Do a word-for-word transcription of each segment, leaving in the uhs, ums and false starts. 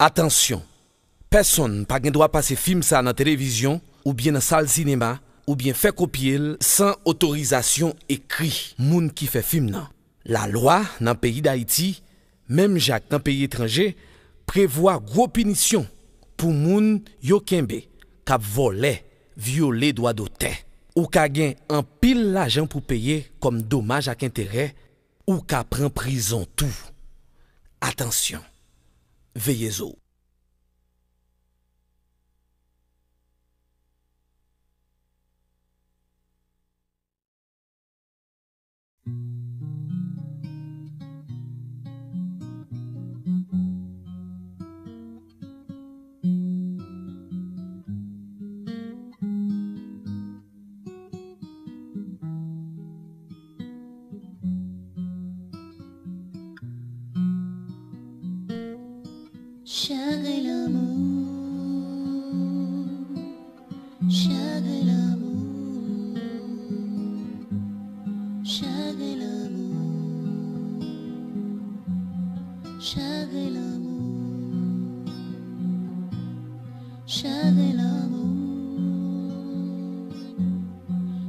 Atansyon! Pèsonn pa gen dwa pase fim sa a nan televizyon oubyen nan sal sinema oubyen fè kopye l san otorizasyon ekri moun ki fè fim nan. Lalwa nan peyi Dayiti, menm jan ak nan peyi etranje, prevwa gwo pinisyon pou moun yo kenbe k ap vòlè, vyole dwa dotè. Ou ka gen anpil lajan pou peye kòm domaj ak enterè, ou ka pran prizon tou. Atansyon! Veye zo w! Chagrin lanmou, chagrin lanmou, chagrin lanmou, chagrin lanmou, chagrin lanmou,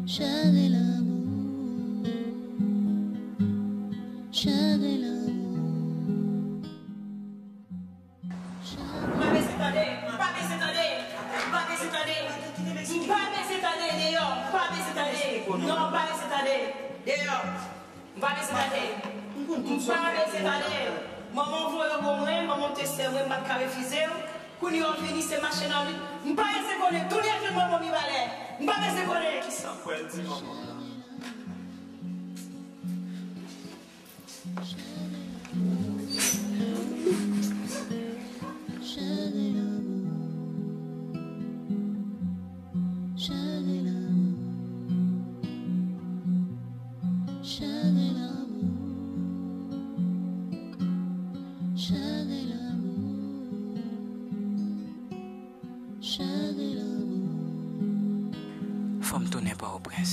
chagrin lanmou, chagrin lanmou. M pa bezwen tande, m pa bezwen tande, m pa bezwen tande, m pa bezwen tande deyò, m pa bezwen tande, non, m pa bezwen tande deyò, m pa bezwen tande, m pa bezwen tande. Manman w voye w ban mwen, manman w te sè mwen, m pa t ka refize w. Kounye a w vini, se mache nan ri. M pa bezwen konnen, tounen jwenn manman w Mibalè. M pa bezwen konnen. Kisa m pral di manman m la? Fò m tounen Pòtoprens.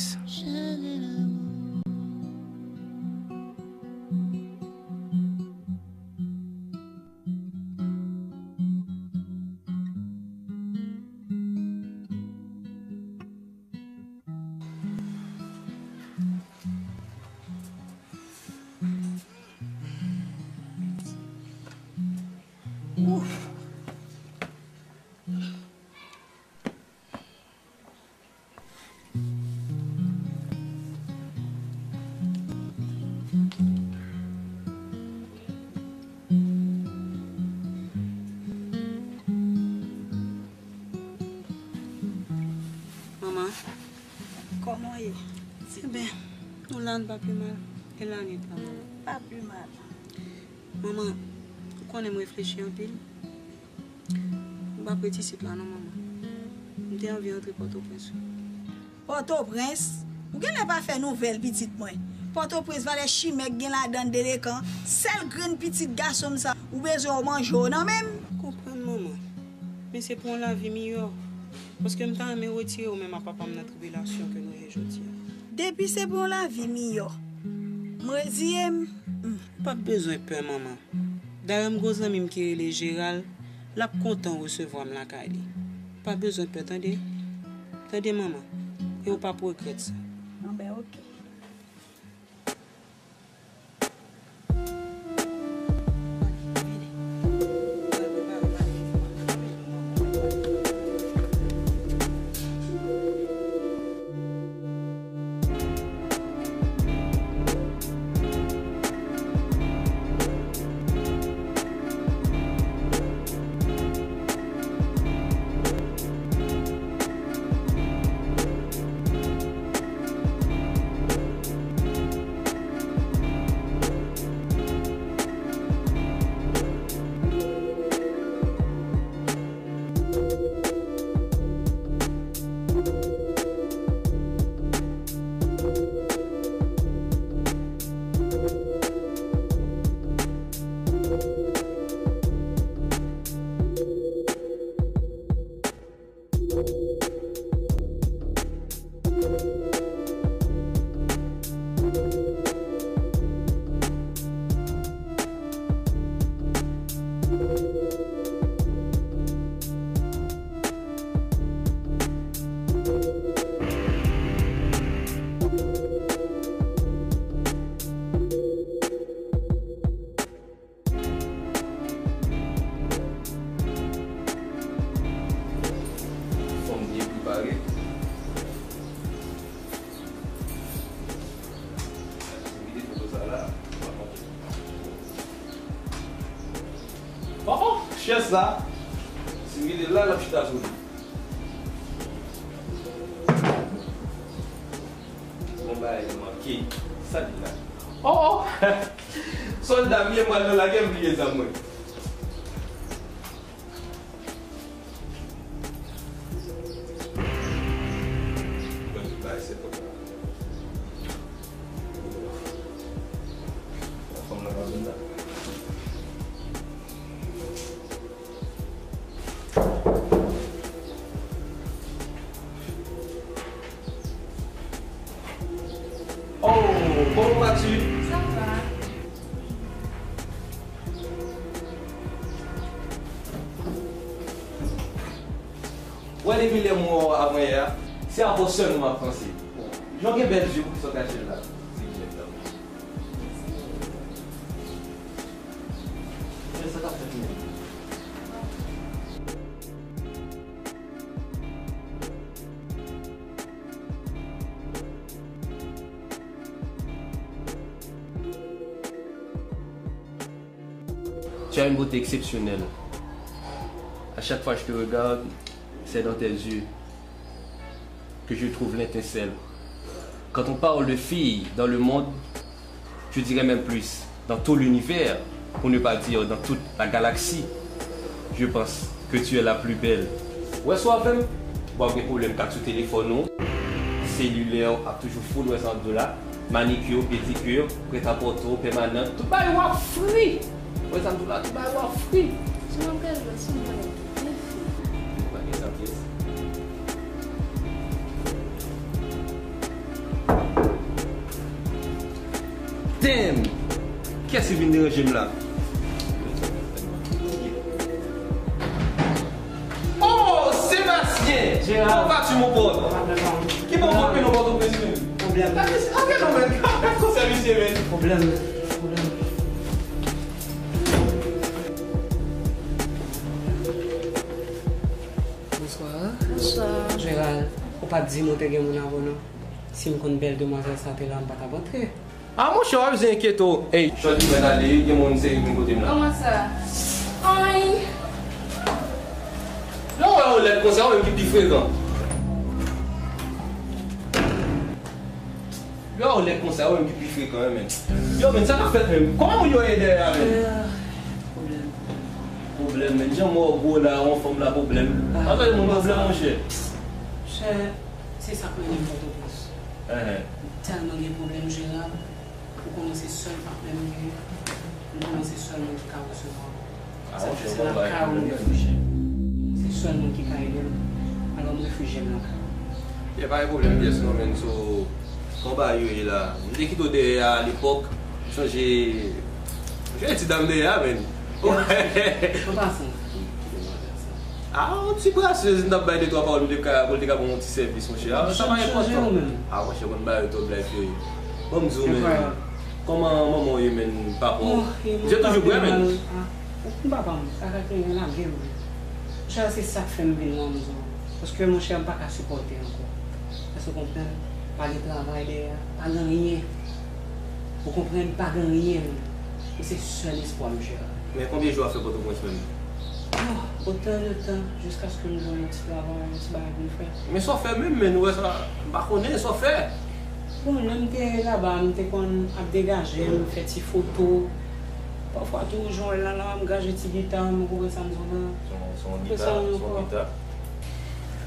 Manman, kòman w ye? Ebyen, nou la, n pa pi mal. E Lanit la, manman? Pa pi mal. Manman, ou konnen m reflechi anpil. M p ap ret isit la non, manman. M te anvi antre Pòtoprens, wi. Pòtoprens? Ou genlè pa fè nouvèl, pitit mwen. Pòtoprens, valè chimè k gen ladan l delekan. Sèl grenn pitit gason m sa, ou bezwen yo manje w nan men m? M konprann, manman. Men se pou yon lavi miyò. Paske m ta renmen retire ou menm ak papa m nan tribilasyon ke nou ye jodi a. Depi se pou yon lavi miyò, m reziye m. M p ap bezwen pè, manman. Dayè, m gon zanmi m ki rele Jeral, l ap kontan resevwa m lakay li. Pa bezwen pè, tande? Tande, manman? E w p ap regrèt sa. Anben, oke. Sa, si m kite l la, l ap chita sou li. Bon bagay li manke. Sa li la? Oh, oh! Sòlda m ye, m pral nan lagè, m bliye zam mwen. Mwen tout bagay se pòt la. Fanm nan pa vin la. Oh, comment vas-tu? Ça va. Wè, depi lè m wè w avanyè a, se avè w sèlman m ap panse. Jan w gen bèl zye, poukisa w kache l la? Se ki nèg la? Men sa k ap fèt menm? Tu as une beauté exceptionnelle. À chaque fois que je te regarde, c'est dans tes yeux que je trouve l'étincelle. Quand on parle de filles dans le monde, je dirais même plus, dans tout l'univers, pour ne pas dire dans toute la galaxie, je pense que tu es la plus belle. Wè, si w avè m, w ap gen pwoblèm kat sou telefòn ou, selilè w ap toujou full, wè sa m di w la, manikir, pedikir, prèt a pòte w, pèmanan, tout bagay w ap fri. Wè sa m di w la, tout bagay w ap fri. Sou mwen pral jwe sou mwen. Pa gen sa pyès. Damn! Kiyès ki vin deranje m la? Oh, Sébastien! Gérard. Comment vas-tu, mon pote? Ki bon moun ki nan Pòtoprens menm? Pwoblèm. Gade, gade non, men. Gade konsèy misye, men. Pwoblèm. Pwoblèm. Bonswa. Bonswa. Gérald, ou pa t di m ou te gen moun avè w non. Si m konn bèl demwazèl sa te la, m pa t ap antre. Ah, monchè, w pa bezwen enkyete w. Ey, chòt li mèt ale, gen moun serye vin kote m la. Kòman sa? Anyn. Lè w wè yon lèd konsa, ou menm ki pi frekan. Lè w wè yon lèd konsa, ou menm ki pi frekan, wi, men. Yo, men, sa k ap fèt menm? Kòman moun yo ye dèyè a, men? Pwoblèm. Pwoblèm, men. Jan mò gwo la, yon fanm la, pwoblèm. Ah, pa tande moun pwoblèm, monchè. Chè, se sa k mennen m Pòtoprens. Enhen. M tèlman gen pwoblèm, Gérald. Ou konnen se sèl patnè m gen, ou konnen se sèl moun ki ka resevwa m. Sa fè se nan kay ou m refijye. Se sèl moun ki ka ede m. Alò m refijye m nan kay ou. Ye, pa gen pwoblèm pyès non, men, so, konba yo ye la. M te kite w dèyè a alepòk. M sonje, m sonje ti dam dèyè a, men. An pasan. Ah, yon ti brasez, m t ap bay de twa pawòl, m te ka, pou l te ka ban m yon ti sèvis, monchè. Ah, sa pa enpòtan. Ah, monchè, konn bagay yo twòp blag yo ye. Ban m di w, men, kòman manman w ye, men, papa w? Misye toujou bwè, men. Ah, m papa m, kaka kenyen lage m. Monchè, se sa k fè m vin la, m di w. Paske, monchè, m pa ka sipòte ankò. Èske w konprann? Pa gen travay dèyè a, pa gen anyen. Ou konprann? Pa gen anyen, men. Ou se sèl espwa m, Gérald. Men konbyen jou w ap fè Pòtoprens menm? Oh, otan de tan, jiskaske m jwenn yon ti travay, yon ti bagay pou m fè. Men sa w fè menm, men, ou wè sa, m pa konnen sa w fè. Bon, lè m te laba, m te konn ap degaje m, fè ti foto. Pafwa tou, jan w wè la, la, m gaje ti gita m, ou konprann sa m di w la? Se yon, se yon gita, se yon gita.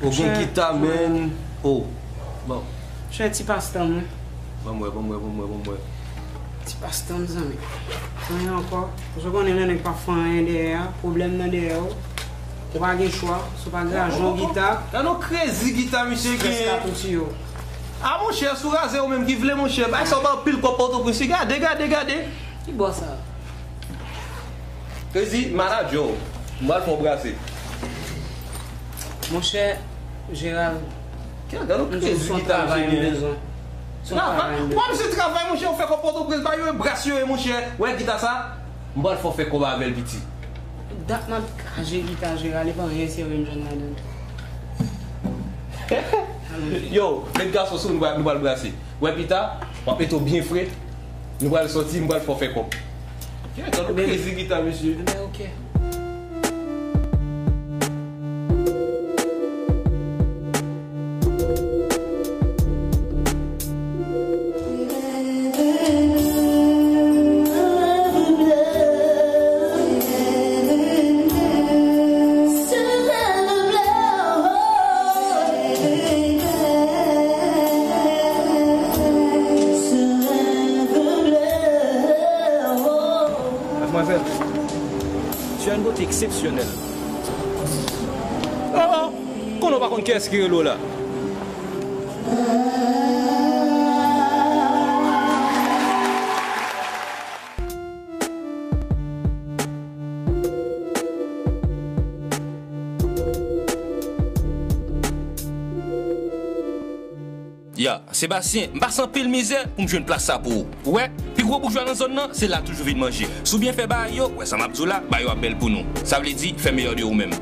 Ou gen gita, men. Oh. Bon. Se ti pastan m, wi. Ban m wè, ban m wè, ban m wè, ban m wè. Ti pastan m, zanmi. Anyen ankò. Paske w konnen lè nèg pa fè anyen dèyè a, pwoblèm nan dèyè w. Ou pa gen chwa, si w pa graje yon gita. Gade yon krezi gita misye gen. Strès ka tou tiye w. Ah, monchè, sou razè ou menm ki vle, monchè. Bay sa w bay anpil kòb Pòtoprens. Gade, gade, gade. Ki bò sa? Krezi, manadjè w. M pral fè w brase. Monchè, Gérald, m di w se yon travay m bezwen. Se yon travay m bezwen. Travay? Kòman se travay, monchè, ou fè kòb Pòtoprens, bay yo e bras yo ye, monchè. Wè gita sa? M pral fè w fè kòb avè l, piti. Dat m ap gaje gita, Gérald, e pa anyen serye m jwenn ladan l. Yo, met gason sou, nou pral, nou pral brase. Wè pita, w ap mete w byen fre. Nou pral sòti, m pral fè w fè kòb. Gade yon krezi gita, mesye. Ebyen, oke. Eksepsyonèl. Oh, oh! Konnen w pa konn kiyès ki rele w la. Ya, Sebastien, m pase anpil mizè pou m jwenn plas sa pou ou. Ou wè, pi gwo boujwa nan zòn nan, se la l toujou vin manje. Si w byen fè bagay yo, w wè sa m ap di w la, bagay yo ap bèl pou nou. Sa vle di, fè meyè de ou menm.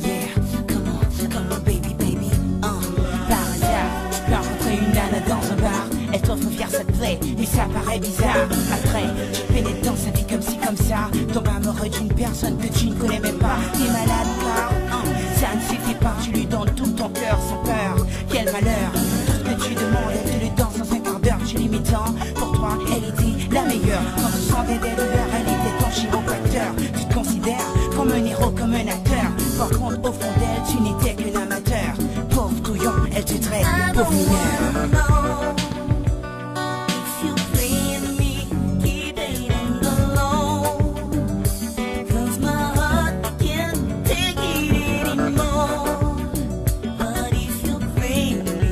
Yeah, come on, come on, baby, baby. Uh, par hasard, tu peux rencontrer une nana dans un bar. Elle t'offre un verre, ça te plaît, mais ça paraît bizarre. Après, tu pénètres dans sa vie comme ci, comme ça. Tombe amoureux d'une personne que tu ne connais même pas. T'es malade car, hein, ça ne suffit pas. Tu lui donnes tout ton cœur sans peur. Quel malheur. Tout ce que tu demandes, elle te le donne sans un quart d'heure. Tu lui mets tant. Pour toi, elle était la meilleure. Quand tu sentais des douleurs, elle était ton chiropracteur. Tu te considères comme un héros, comme un acteur. Par contre, au fond d'elle, tu n'étais qu'un amateur. Pauvre couillon, elle te traite de pauvre mineur. If you playing me, keep it on the low. 'Cause my heart can't take it anymore. But if you crave me,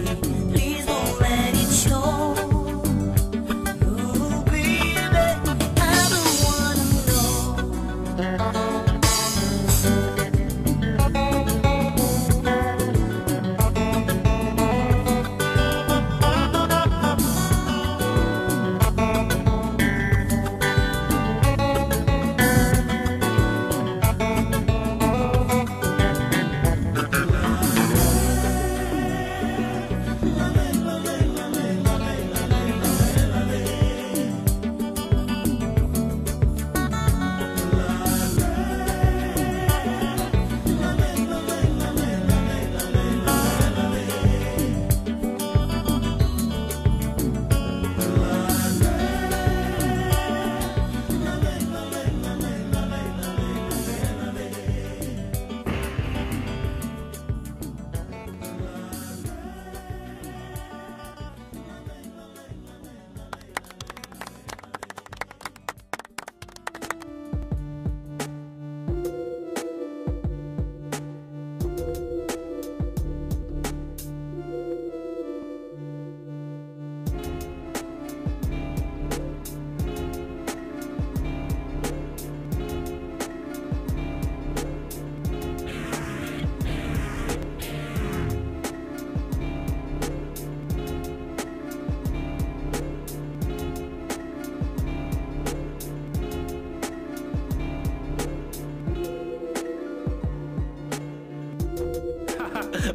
please don't let it show. Oh, baby, I don't wanna know.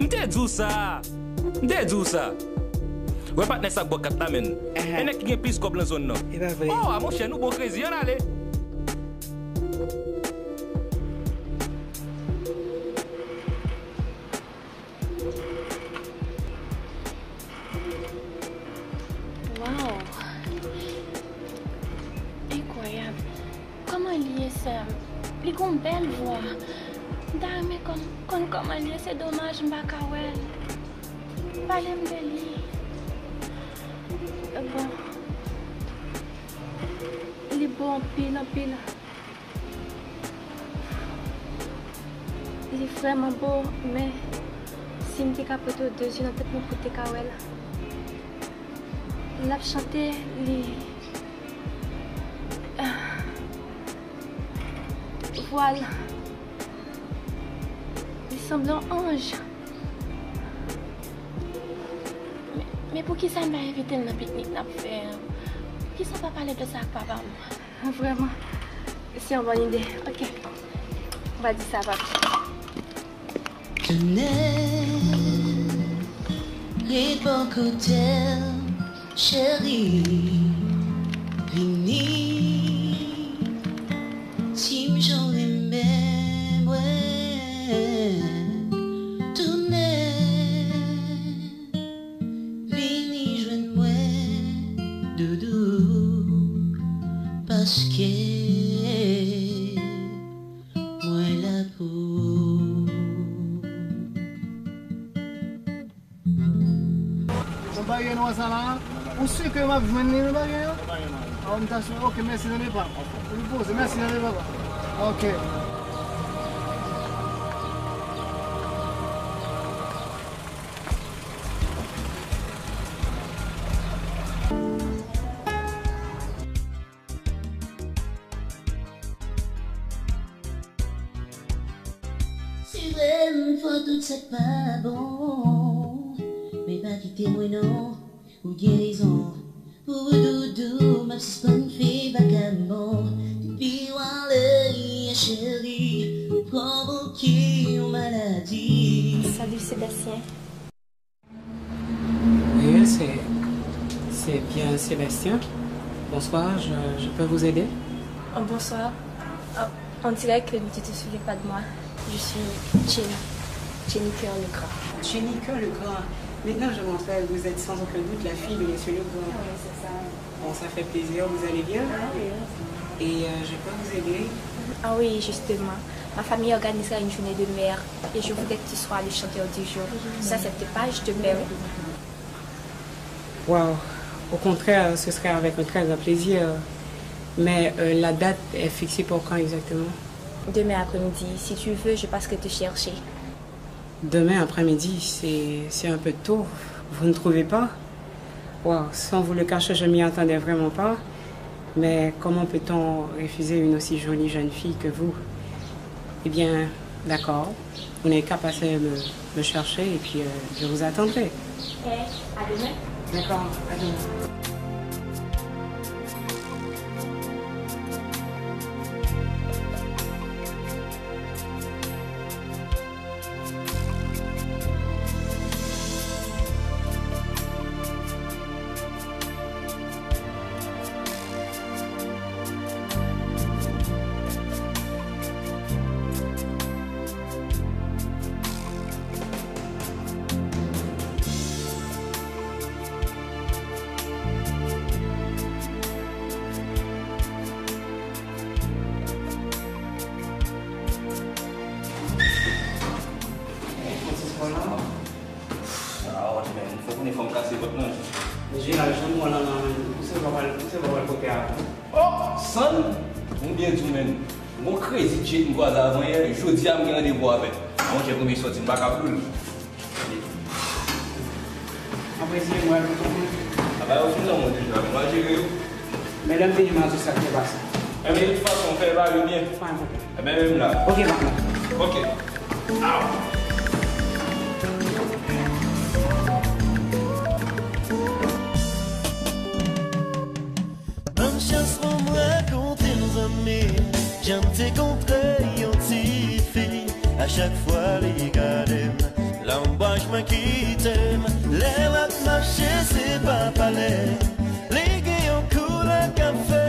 M te di w sa! M te di w sa! Wè patnè sa k bò kat la, menn. Ahan. E nèg ki gen plis kòb nan zòn nan. E pa vre. Oh, a monchè, nou bon krezi, ann ale! Waw! Enkwayab! Kòman li ye, sè m? Li gon bèl vwa. M ta renmen konn, konn kòman li ye, se domaj m pa ka wè l. Pale m de li. Bon. Li bo anpil, anpil. Li vrèman bo, men si m te ka pote w de zye nan tèt mwen pou w te ka wè l. L ap chante, li, vwa l, li sanble yon anj. Men, men poukisa n pa envite l nan piknik n ap fè an? Poukisa w pa pale de sa ak papa m? Vrèman, se yon bòn ide. Ok. Ou va di sa, papi. Tounen, ret bò kote l, cheri. Vini, di m jan w renmen mwen. Tounen. Vini jwenn mwen, doudou, paske mwen la pou ou. Ou si ke m ap jwenn li, nou pa gen yo? Ah, m ta sou, ok, mèsi, nan depa. Ou poze, mèsi, nan depa. Ok. Se vre, m fè tout sa k pa bon, men pa kite mwen non, ou gen rezon. Pou doudou, m ap sispann fè vakabon. Depi w ale, cheri, ou pwovoke yon maladi. Salut Sébastien. Oui, c'est, c'est bien Sébastien. Bonsoir, je, je peux vous aider? Oh, bonsoir. Oh, on dirait que tu te souviens pas de moi. Je suis Jenny, Jennifer Legrand. Jennifer Legrand. Maintenant, je m'en rappelle, vous êtes sans aucun doute la fille de Monsieur Legrand. Oui, c'est ça. Bon, ça fait plaisir, vous allez bien? Ah oui. Et, euh, je peux vous aider? Ah oui, justement. Ma famille organisera une journée de mer et je voudrais que tu sois le chanteur du jour. Tu acceptes pas, je te paie, oui. Wow. Au contraire, ce serait avec un très grand plaisir. Mais, euh, la date est fixée pour quand exactement? Demain après-midi. Si tu veux, je passerai te chercher. Demain après-midi, c'est, c'est un peu tôt, vous ne trouvez pas? Wow, sans vous le cacher, je m'y attendais vraiment pas. Mais comment peut-on refuser une aussi jolie jeune fille que vous? Eh bien, d'accord. Vous n'avez qu'à passer me, me chercher et puis, euh, je vous attendrai. Ok, à demain. D'accord, à demain. Sa wont, men. Fò konnen fò m kase vant nan. Men Jeral, janm wè w nan, nan, ou se pa pral, ou se pa pral pote a. Oh! Sann! M byen di w, men. Bon, krezi Jake m kwaze avan yè, jodi a m gen randevou avè l. Monchè, premye sòti m pa ka pou l. Apreziye mwen. Travay yo fin nan men w deja, men m a jere yo. Men lè m vini, m a di w sa k te pase. Enben, de tout fason, fè e pa yo byen. Pa gen pwoblèm. Enben, menm la. Ok, patnè. Ok. Aw. Ban m chans pou m rakonte nou zanmi, jan m te kontre yon tifi. A chak fwa li gade m, lanbwaj mwen kite m. Lè l ap mache, se pa pale. Li gen yon koulè kafe,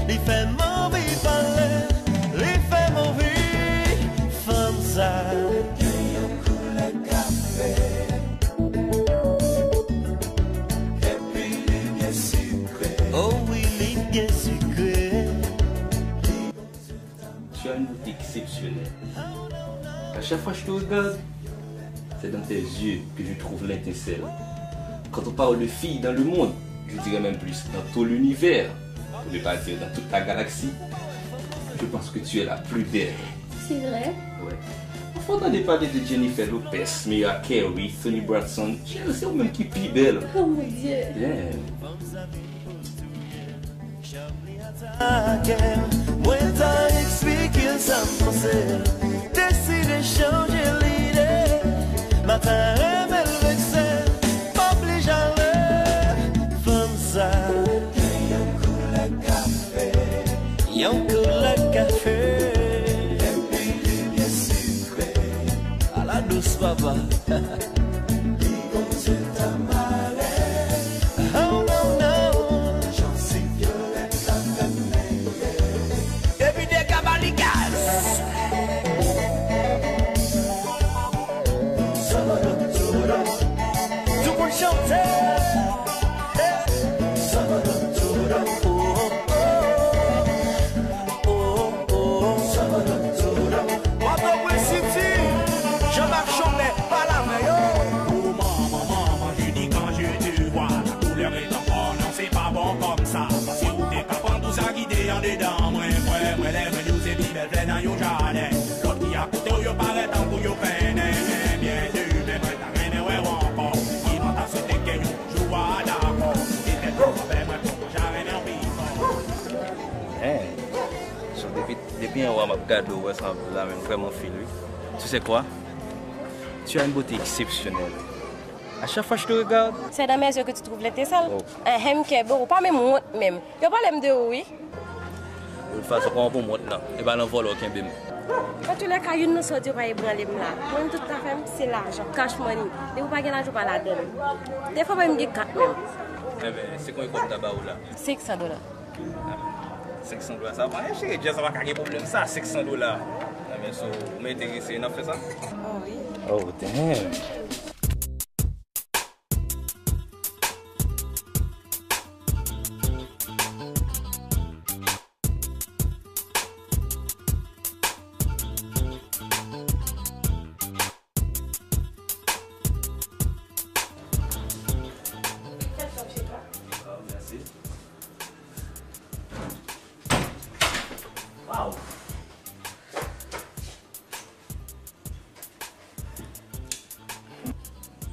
li fè m anvi pale. Li fè m anvi fanm sa. Gen yon koulè kafe. Epi li byen sikre. Oh wi, li byen sikre. Tu as une beauté exceptionnelle. À chaque fois que je te regarde, c'est dans tes yeux que je trouve l'étincelle. Quand on parle de filles dans le monde, je dirais même plus dans tout l'univers, pour ne pas dire dans toute la galaxie, je pense que tu es la plus belle. C'est vrai? Ouais. Anfen, w tande pale de Jennifer Lopez, Mariah Carey, Toni Braxton, Jennifer, se ou menm ki pi bèl. Oh mon Dieu. Yeah. Mwen ta eksplike l sa m panse, deside chanje lide. M ta renmen l vekse, pa oblije ale. Fanm sa gen yon koulè kafe. Yon koulè kafe. Epi li byen sikre. Ala dous, papa. Li gon zye ta mare. Oh, non, non. Jan si vyolèt la fè m mele. Epi dega ba li gaz. Tou moun chante. Eh. Oh, oh, oh. Andedan mwen kwè, mwen lè mwen di w se pi bèl flè nan yon jaden. Lòt ki akoute w yo parèt tankou yo fennen. Byen demen mwen ta renmen wè w ankò. Ki mwen ta swete ke yon jou w a dakò. Petèt ou konpè mwen pou mwen ja renmen w pi fò. Dang. So, depi, depi yon wa m ap gade w, wè sa la menm, vrèman fil, wi. Tu sais quoi? Tu as une beauté exceptionnelle. À chaque fois que je te regarde. C'est dans mes yeux que tu trouves l'étincelle. Oh. Ehem, kebe, ou pa menm wont menm. Yo pale m de ou, wi. De tout fason, kòman pou m wont lan? E pa nan vòlè w kenbe m. Antoulèka, youn nan sa w di yo pa ebranle m la. Mwen menm tout afè m, se lajan, cash money. Depi w pa gen lajan, w pa ladann. Defwa menm m gen kat menm. Enben, se konbyen kòb m ta ba w la? Senk san dola. Senk san dola, sa pa anyen, cheri. Djaz la pa ka gen pwoblèm sa, senk san dola. Enben, so, ou enterese, n ap fè sa? Oh, wi. Oh, damn. Wow.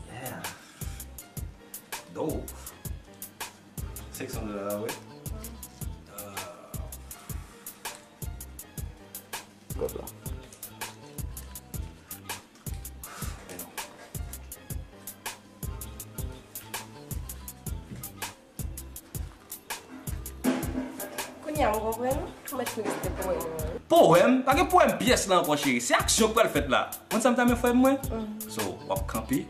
Yeah. Dope. Senk san dola la, wi. Kòb la. Kounye a m konprann ou. Ou mèt fin resite powèm ou an. Powèm? Pa gen powèm pyès la ankò, cheri. Se aksyon k pral fèt la. Konn sa m ta renmen fè mwen? So, w ap kanpe,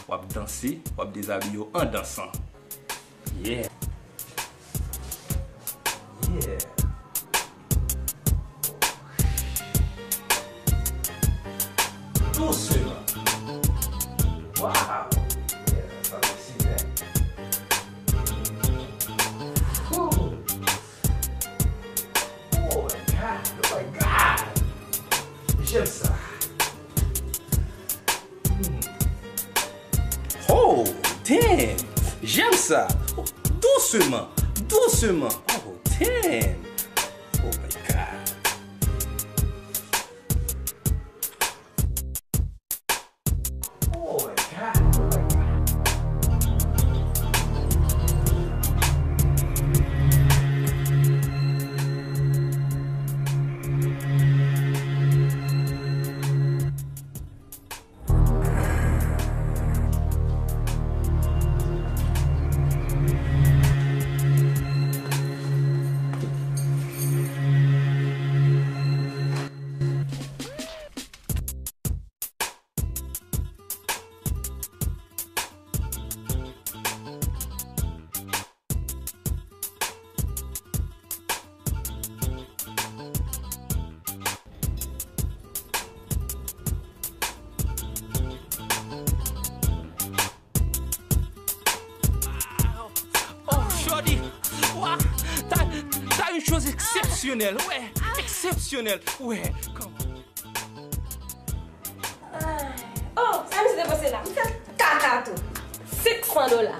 w ap danse, w ap dezabiye w an dansan. Yeah. Yeah. Dousman. Wow. Yeah, sa seksi, man. Ooh. Oh my God, oh my God. J'aime ça. Hmm. Oh, damn! J'aime ça! Doucement, doucement! Oh, damn! Oh my God! Oh my God! Oh my God! Oh, jodi. Wa, t'as, t'as une chose exceptionnelle. Ouais, exceptionnelle. Ouais, come on. Oh, sa misye depanse la? Misye kaka tou. Senk san dola.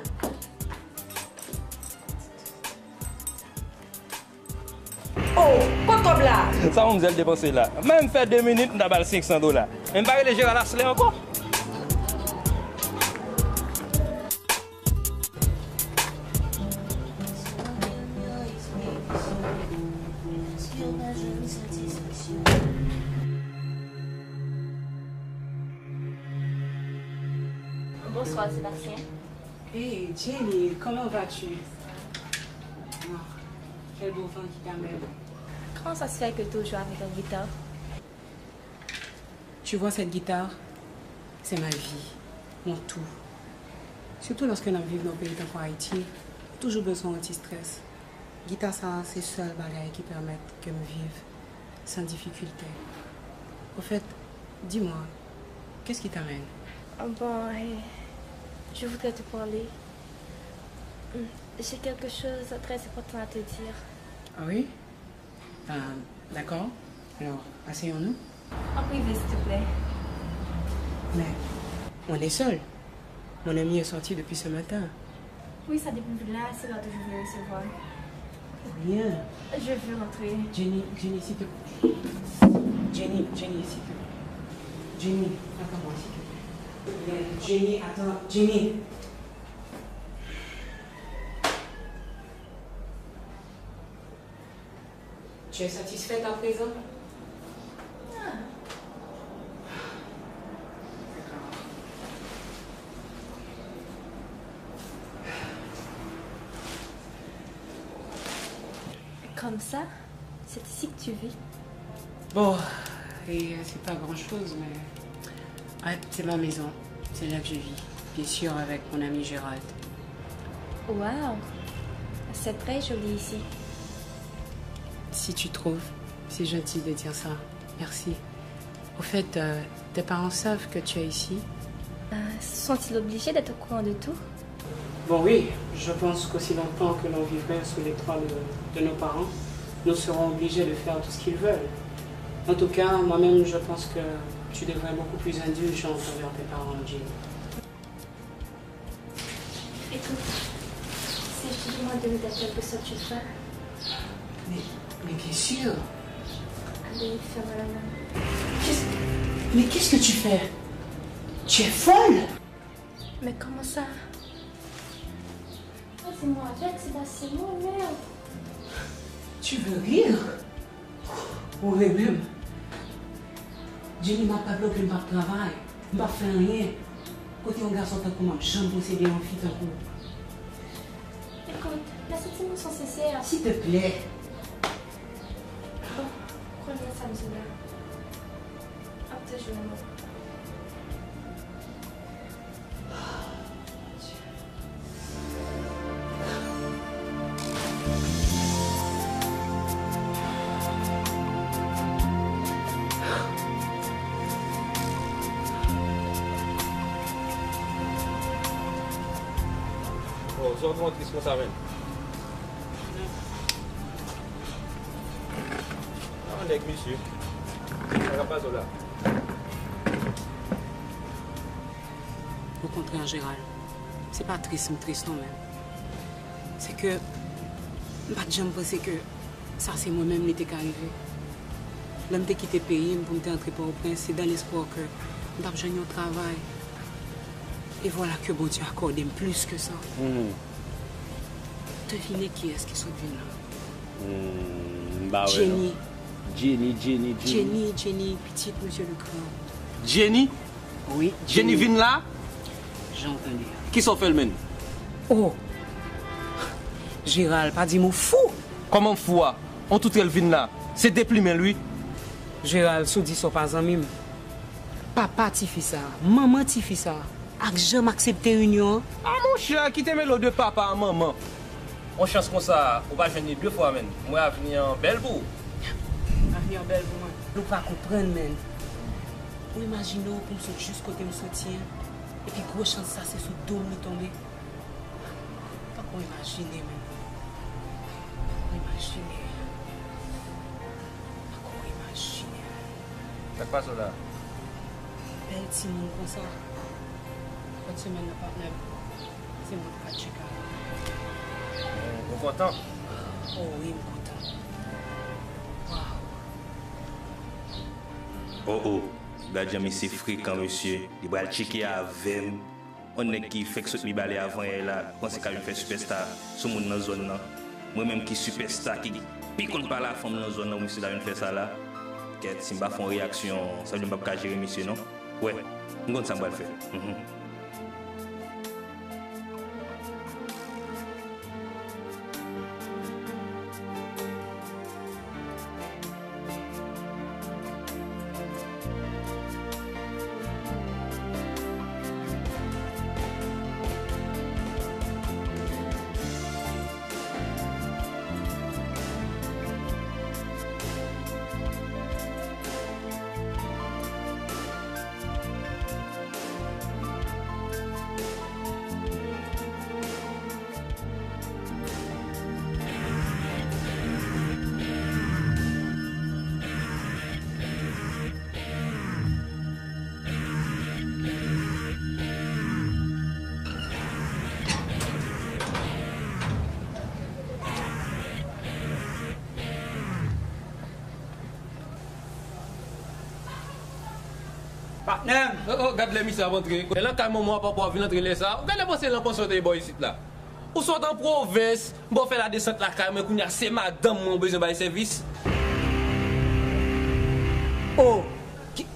Oh, kot kòb la? Sa manmzèl depanse la? Menm fè de minit, m ta ba l senk san dola. Men m pa rele Jeral Aslè ankò. Bonsoir, Sébastien. Hey, Jenny, comment vas-tu? Ah, quel beau vent qui t'amène. Comment ça se fait que tu joues avec un guitare? Tu vois, cette guitare, c'est ma vie, mon tout. Surtout lorsque n ap viv nan yon peyi tankou Ayiti, ou toujou bezwen yon ti strès. Gita sa a, se sèl bagay ki pèmèt ke m viv sans difficulté. Au fait, dis-moi, qu'est-ce qui t'amène? Ah bon, eh, je voudrais te parler. Hmm, j'ai quelque chose de très important à te dire. Ah oui? Ah, d'accord. Alors, asseyons-nous. En privé, s'il te plaît. Mais on est seul. Mon ami est sorti depuis ce matin. Oui, ça depuis là, c'est là que je veux recevoir. Rien. Je veux rentrer. Jenny, Jenny, s'il te plaît. Jenny, Jenny, s'il te plaît. Jenny, attends-moi, s'il te plaît. Jenny, attends, Jenny. Tu es satisfaite à présent? Comme ça, c'est ici que tu vis? Bon, et, euh, c'est pas grand-chose, mais, ouais, c'est ma maison. C'est là que je vis. Bien sûr, avec mon ami Gérald. Waouh, c'est très joli ici. Si tu trouves, c'est gentil de dire ça. Merci. Au fait, euh, tes parents savent que tu es ici? Euh, sont-ils obligés d'être au courant de tout? Bon, oui, je pense qu'aussi longtemps que l'on vivrait sous les toits de, de nos parents, nous serons obligés de faire tout ce qu'ils veulent. En tout cas, moi-même, je pense que tu devrais être beaucoup plus indulgente envers tes parents, Jenny. Écoute, si je te demande de m'aider à quelque sorte, tu le feras? Mais, mais bien sûr. Allez, ferme la main. Qu'est-ce, mais qu'est-ce que tu fais? Tu es folle! Mais comment ça? Vas-y, moi avec, Sébastien, moi, merde. Tu veux rire? Ou ri menm? Jenny, m ap pa bloke, m p ap travay, m p ap fè anyen. Kote yon gason tankou mwen ap janm posede yon fi tankou w? Écoute, mes sentiments sont sincères. S'il te plaît. Bon, kounye a sa m di w la. M ap toujou renmen w. Oh, sa w tris konsa, menn. Ah, nèg, mesye. Sa k ap pase w la? Okontrè, Gérald, se pa tris m tris non, men se ke m pa t janm panse ke sa se mwen menm li te ka rive. Lè m te kite peyi m pou m te antre Pòtoprens, se dan lespwa ke m t ap jwenn yon travay. E vwala ke Bondye akòde m plis ke sa. Hmm. Devine kiyès ki sot vin la. Hmm, m pa wè non. Jenny. Jenny, Jenny, Jenny. Jenny, Jenny, pitit Mesye Legrand. Jenny? Wi, Jenny. Jenny vin la? Jan w tande a. Kisa w fè l, menn? Oh! Gérald, pa di m ou fou! Kòman m fou a? On toutrèl vin la. Se deplimen l, wi. Gérald, si w di sa w pa zanmi m. Papa tifi sa, manman tifi sa, ak jan m aksepte inyon an. Ah, monchè, kite mele w de papa a manman. On chans konsa, ou pa jwenn li de fwa, menn. M wè avni an bèl pou ou. Avni an bèl pou mwen. Ou pa konprann, menn. Ou imajine w pou m sot jis kote m soti an, epi gwo chans sa se sou do m li tonbe. Pako imajine, menn. Pako imajine. Pako imajine. Sa k pase w la? Bèl timoun konsa. Fèt semèn nan, patnè m, se mwen k pral tcheke avè l. Ou kontan? Oh wi, m kontan. Waw. Oh, oh. Gad jan misye frekan, mesye. Li pral tcheke avè m. On nèg ki fèk sot Mibalè avanyè la, panse k ap vin fè sipèsta sou moun nan zòn nan. Mwen menm ki sipèsta, ki pi konn pale a fanm nan zòn nan, pou misye ta vin fè sa la. Kèt, si m pa fè yon reyaksyon, sa vle di m p ap ka jere misye non. Wè, m konn sa m pral fè. Mhm. Nèg! Oh, oh, gad lè misye ap antre. E nan kay manman w a papa w ap vin antre lè sa a. Ou gade panse nan pansyon te bò isit la. Ou sot an pwovens, m ba w fè ladesant lakay mwen, kounye a se madanm mwen ou bezwen bay sèvis. Oh, ki,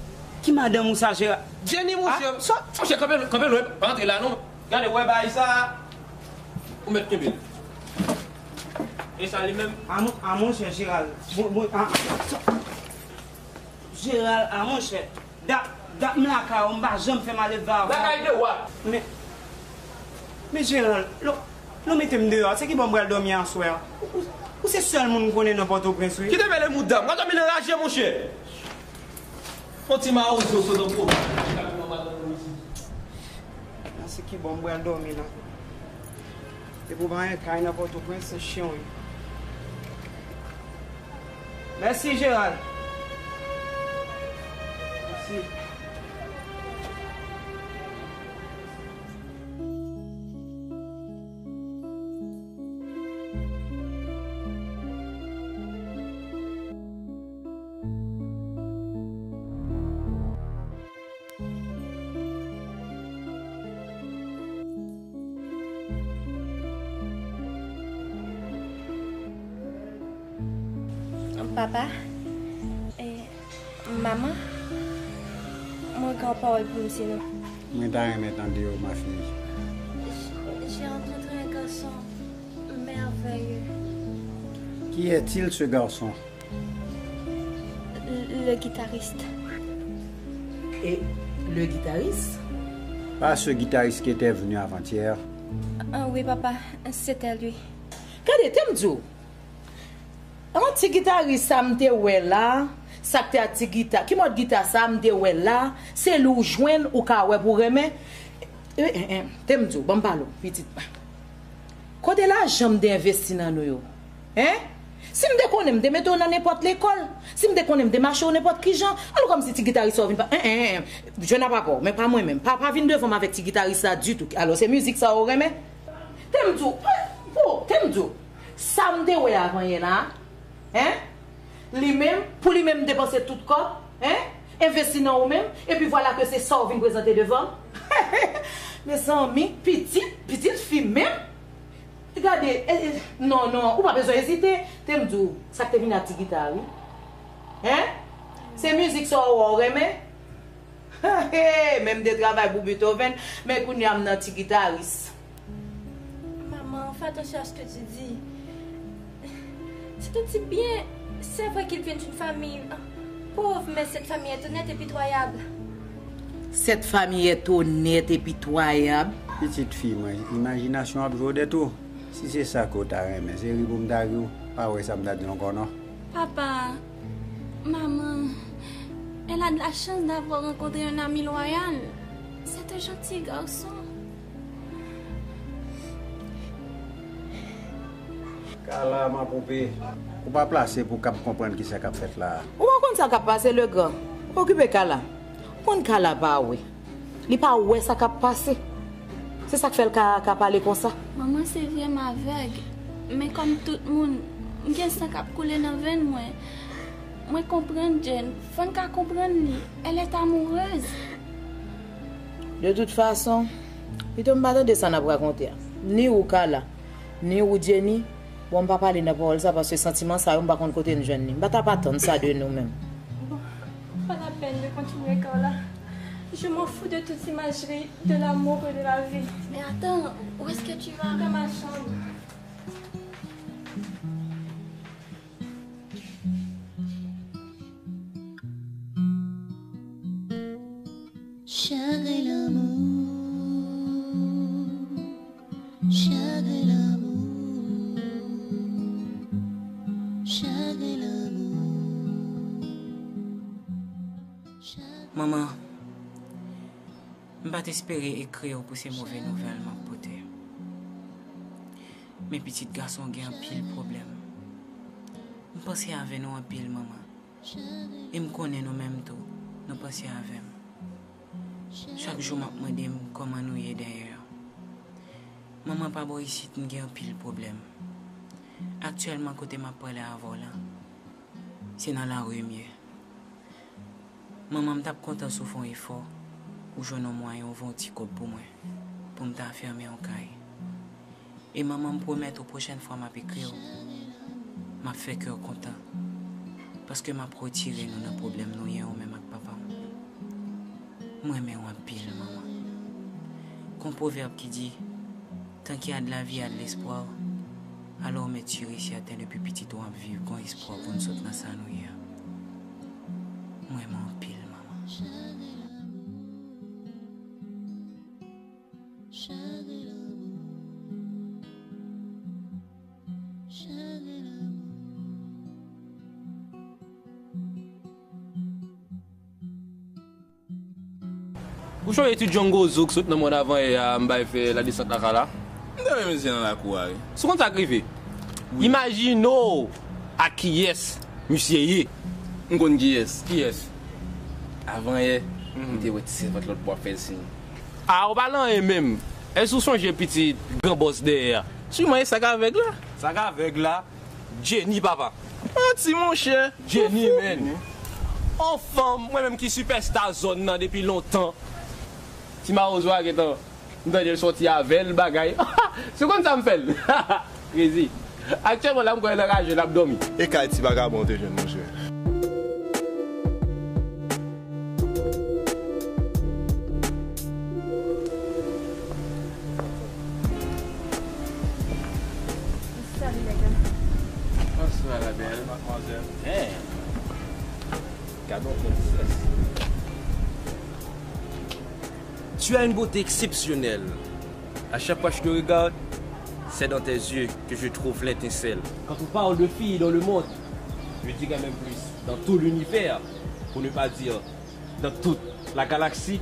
ki madanm ou sa, Jera? Jenny, monchè. Ah, sa? Monchè, kanpe, kanpe lwen, pa antre la non. Gade, wè bagay sa a. Ou mèt kenbe l. E sa li menm? A mon, a monchè, Jeral. Bon, bon, a, sa. Jeral, a monchè. Dat, dat m lakay ou, m pa janm fè malelve avè w. Lakay de wa. Men, men Jeral, lè, lè w mete m deyò, se ki bò m pral dòmi aswè a? Ou, ou, ou se sèl moun m konnen nan Pòtoprens, wi. Kite mele mouda m, w a dòmi nan raje, monchè. Yon ti mawozo sot an pwovens. Nan se ki bò m pral dòmi la. Depi w pa gen kay nan Pòtoprens, se chen w ye. Mèsi, Jeral. Mèsi. Papa, eh, manman, mwen gen yon pawòl pou m di nou. Mwen ta renmen tande w, ma fille. J'ai rencontré un garçon merveilleux. Qui est-il, ce garçon? Le guitariste. Et le guitariste? Pas ce guitariste qui était venu avant-hier. Ah oui, papa, c'était lui. Gade, te m di w. An ti gitaris sa m te wè la, sa k te ak ti gita, ki mòd gita sa m te wè la, se li w jwenn ou ka wè pou renmen. Eh, eh, eh, te m di w, ban m pale w, pitit mwen. Kote lajan m te envesti nan nou yo? Hein? Si m te konnen, m te mete w nan nenpòt lekòl. Si m te konnen, m te mache w nenpòt kijan. Alò kòmsi ti gitaris sa w vin pa, en, en, en, jwenn ap akò, men pa mwen menm. Pa, pa vin devan m avèk ti gitaris sa ditou. Alò, se mizik sa w renmen? Te m di w, oh, te m di w, sa m te wè avan yè la, hein? Li menm, pou li menm m depanse tout kòb, hein? Envesti nan ou menm, epi vwala ke se sa w vin prezante devan m. Mezanmi, pitit, pitit fi menm. Gade, e, e, non, non, ou pa bezwen ezite. Te m di w, sa k te vin ak ti gita, wi. Hein? Se mizik sa w wè w renmen? Men m te travay pou Beethoven, men kounye a m nan ti gitaris. Maman, fais attention à ce que tu dis. C'est un type bien. C'est vrai qu'il vient d'une famille, euh, pauvre, mais cette famille est honnête et pitoyable. Cette famille est honnête et pitoyable. Pitit fi mwen, imajinasyon ap jwe w de tou. Si se sa ke w ta renmen, se ri pou m ta ri w. Pa wè sa m ta di w ankò non. Papa, maman, elle a de la chance d'avoir rencontré un ami loyal. C'est un gentil garçon. Kala, ma poupée, ou pa plase pou w kab konprann kisa k ap fèt la a. Ou pa konn sa k ap pase, Legrand. Okipe Kala. Ou konn Kala pa wè. Li pa wè sa k ap pase. Se sa k fè l ka, ka pale konsa. Manman, se vre m avèg. Men kòm tout moun, m gen san k ap koule nan venn mwen. Mwen konprann Jane. Fò n ka konprann li. Elle est amoureuse. De tout fason, pito m pa tande sa n ap rakonte a. Ni ou Kala, ni ou Jenny, bon, m pa pale nan pawòl sa paske santiman sa yo, m pa konn kote n jwenn li. M pa t ap atann sa de nou menm. Bon, pas la peine de continuer, Carla. Je m'en fous de toute imagerie de l'amour et de la vie. Mais attends, où est-ce que tu vas? Dans ma chambre. Chagrin lanmou, chagrin lanmou, chagrin lanmou. Manman, m pa t espere ekri w pou se move nouvèl m ap pote. Men pitit gason gen anpil pwoblèm. M panse avè nou anpil, manman. E m konnen nou menm tou, nou panse avè m. Chak jou m ap mande m kòman nou ye dèyè. Manman, pa bò isit m gen anpil pwoblèm. Aktyèlman kote m ap pale avè w la, se nan lari m ye. Manman, m t ap kontan si w fè yon efò Ou jwenn yon mwayen ouvè yon ti kòb pou mwen, pou m ta fèmen yon kay. E manman, m pwomèt ou, pwochèn fwa m ap ekri w, m ap fè kè w kontan. Paske m ap retire nou nan pwoblèm nou ye, ou menm ak papa w. M renmen w anpil, manman. Gon pwovèb ki di, tant qu'il y a de la vie, il y a de l'espoir. Alò, ou mèt si e sèten, depi pitit ou ap viv, gon espwa pou n sot nan sa nou ye a. M renmen w anpil, manman. Ou chonje ti Django Zouk sot nan mòn avan yè a, m bay fè ladesant lakay la? M te wè misye nan lakou a, wi. Si w konn sa k rive? Wi. Imajine w ak kiyès misye ye. M konn kiyès. Kiyès? Avan yè, m te wè ti sèvant lòt bò ap fè l siy. A, ou pa nan anyen menm. Èske ou sonje pitit gran bòs dèyè a? Siman e sa k avèg la. Sa k avèg la? Jenny, papa. Manti, monchè. Jenny, men. On fanm, mwen menm ki sipèsta zòn nan depi lontan. Ti mawozo a gentan, m tande l sòti avè l, bagay. Si w konn sa m fè l. Krezi. Aktyèlman, la, m kwè l anraje, l ap dòmi. E kay ti vagabon te jwenn, monchè. Salut, les gars. Bonsoir, la belle. Mademoiselle. Hey. Gade yon princesse. Tu as une beauté exceptionnelle. À chaque fois que je te regarde, c'est dans tes yeux que je trouve l'étincelle. Quand on parle de filles dans le monde, je dirais même plus, dans tout l'univers, pour ne pas dire dans toute la galaxie,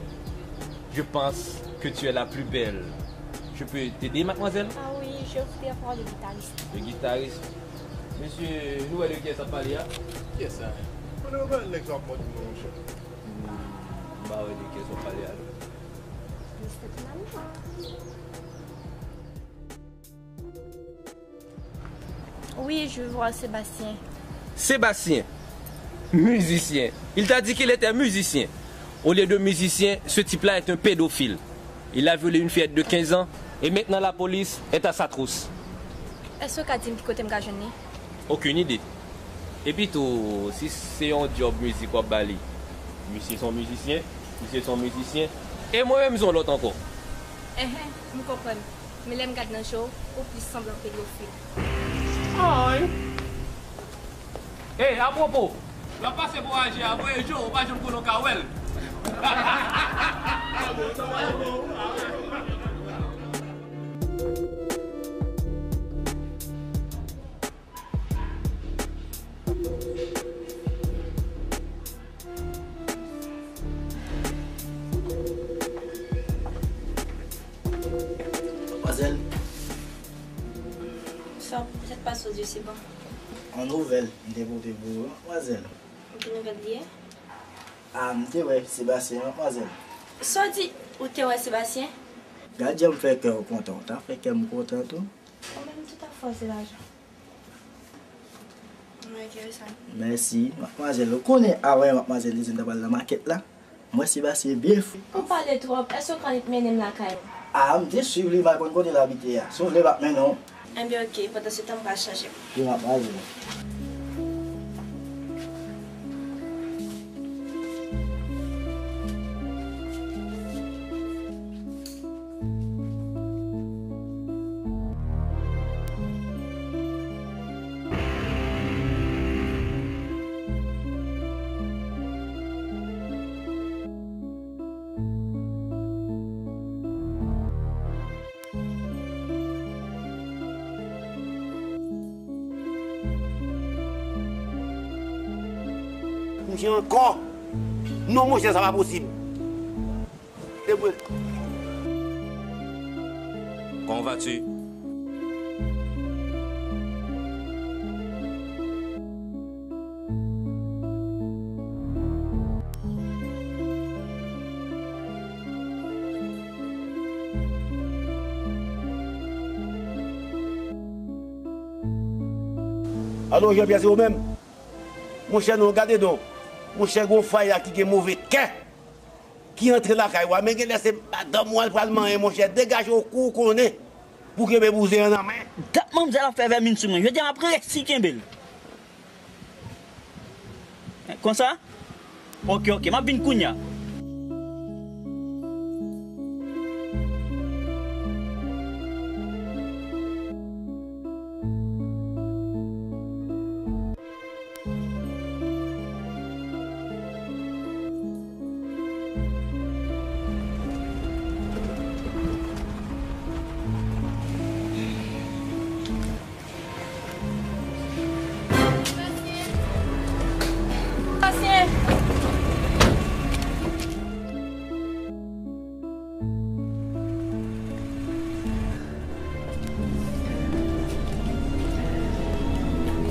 je pense que tu es la plus belle. Je peux t'aider, mademoiselle? Ah oui, je voudrais avoir le guitariste. Le guitariste? Mesye, nou wè de kiyès w ap pale a? Kiyès sa? Konnen w pa nèg sa ap mòde non, monchè. M pa wè de kiyès w ap pale a, non. Mister Tonali. Oui, je vois Sébastien. Sébastien, musicien. Il t'a dit qu'il était musicien. Au lieu de musicien, ce type-là est un pédophile. Il a violé une fillette de quinze ans et maintenant la police est à sa trousse. Èske w ka di m ki kote m ka jwenn li? Aucune idée. Epi tou, si se yon djòb mizik w ap ba li, misye se yon mizisyen, misye se yon mizisyen, e mwen menm se yon lòt ankò. Enhen, m konprann. Men lè m gad nan je w, ou plis sanble yon pedofil. Ay! Ey, apwopo, l ap pase pou aje a, voye je w, ou pa janm konnen w ka wè l. Manmwazèl. Sa w pote pase w di se bon? Yon nouvèl m te pote pou ou, manmwazèl. Ki nouvèl li ye? A, m te wè Sebastyen, manmwazèl. Sa w di, ou te wè Sebastyen? Gad jan m fè kè w kontan, w ta fè kè m kontan tou. Ou menm tout afè w se lajan. Mwen enterese. Mèsi, manmwazèl. Ou konnen, avan manmwazèl di m ta pral nan makèt la. Mwen Sebastyen byen fou. Ou pale twòp. Èske w ka annik mennen m lakay ou? A, m te swiv li, m pa konn kote l abite a. Si w vle, m ap mennen w. Enben, oke, pandan se tan, m pral chanje. Yo, m ap pale. Monchè ankò. Non, monchè, sa pa posib. Debouye. Comment vas-tu? Alo, Jean Pierre, se ou menm? Monchè, non, gade non. Monchè, gon fay la ki gen move kè. ki antre lakay ou a, men genlè se madanm ou al pral manyen, monchè. Degaje w kou w konnen pou kenbe bouzen an nan men. Dat manmzèl ap fè vèmin sou mwen. Jodi a, m ap resi kenbe l. Konsa? Oke, oke, m ap vin kounye a.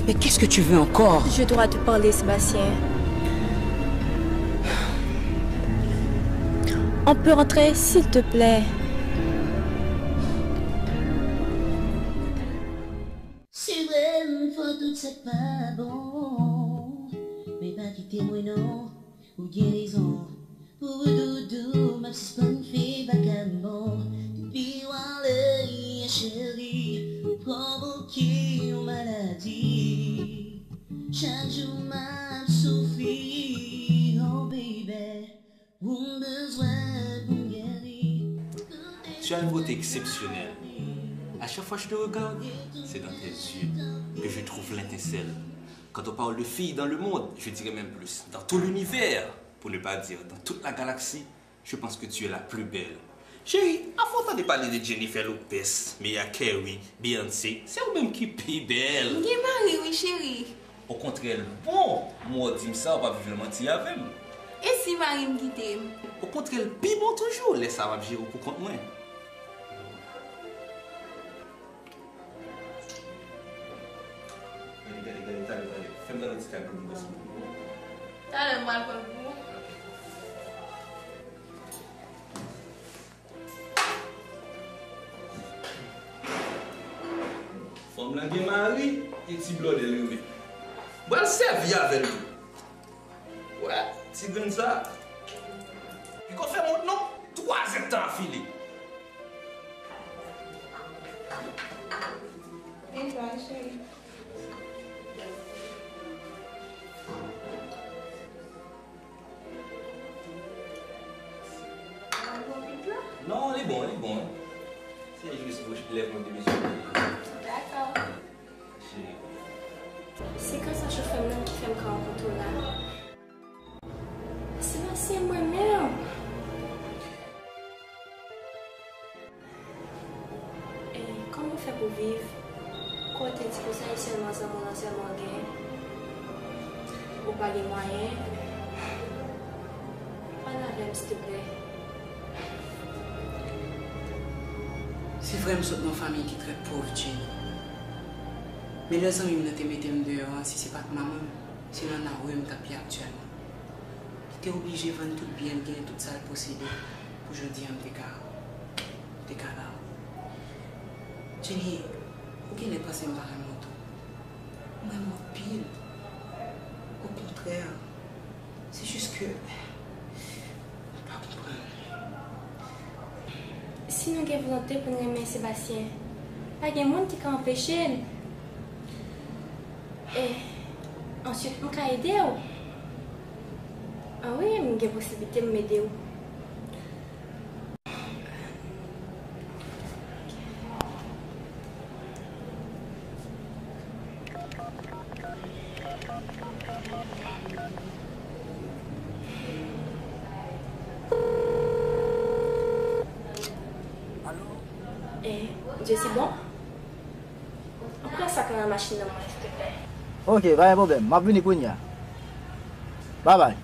Mais qu'est-ce que tu veux encore? Je dois te parler, Sébastien. On peut entrer, s'il te plaît? Se vre, m fè tout sa k pa bon, men pa kite mwen non. Ou gen rezon. Pou ou doudou, m ap sispann fè vakabon. Depi w ale a, cheri, ou pwovoke yon maladi. Chak jou m ap soufri, oh baby, ou m bezwen pou m geri. Tu as une beauté exceptionnelle. À chaque fois que je te regarde, c'est dans tes yeux que je trouve l'étincelle. Quand on parle de filles dans le monde, je dirais même plus, dans tout l'univers, pour ne pas dire dans toute la galaxie, je pense que tu es la plus belle. Cheri, avan w tande pale de Jennifer Lopez, Mariah Carey, Beyoncé, se ou menm ki pi bèl. M gen mari wi, cheri. Okontrè, l bon. M wè w di m sa, w p ap viv nan manti avè m. E si mari m kite m? Okontrè, l pi bon toujou. Lè sa a, m ap jere w pou kont mwen. Gade, gade, gade, talè, talè. Fè m gade yon ti kal pou m pran sou. Talè, m pral pran pou ou. Fanm lan gen mari, e ti blòdè l renmen. M pral sèvi avè l tou. Wè, ti grenn sa. Piko fè mont non, twa zèdtan afile. Bonswa, cheri. Non, li bon, li bon. Se jis bouch, lèv mwen te bezwen. Dakò. Cheri. Se grasa chofè m nan ki fè m ka rankontre w la. Sebastien, mwen menm. E kòman w fè pou viv? Kote di konsa e sèlman zanmi w lan sèlman w gen? Ou pa gen mwayen? Pale avè m, silteplè. Se vre, m sot nan yon fanmi ki trè pòv, Jenny. Men lè zanmi m nan te mete m deyò an, si se pa t manman m, se nan lari m t ap ye aktyèlman. Li te oblije vann tout byen l gen, tout sa l posede, pou jodi a m te ka, m te ka la. Jenny, ou genlè panse m pa renmen w tou. M renmen w anpil. Okontrè, se jis ke ou pa konprann. Si nou gen volonte pou n renmen Sebastien, pa gen moun ki ka anpeche n. E answit, m ka ede w. A wi, m gen posiblite m ede w. E, Dye si bon? Ou pran sa k nan machin nan mwen, silteplè. Ok, pa gen pwoblèm. M ap vini kounye a. Babay.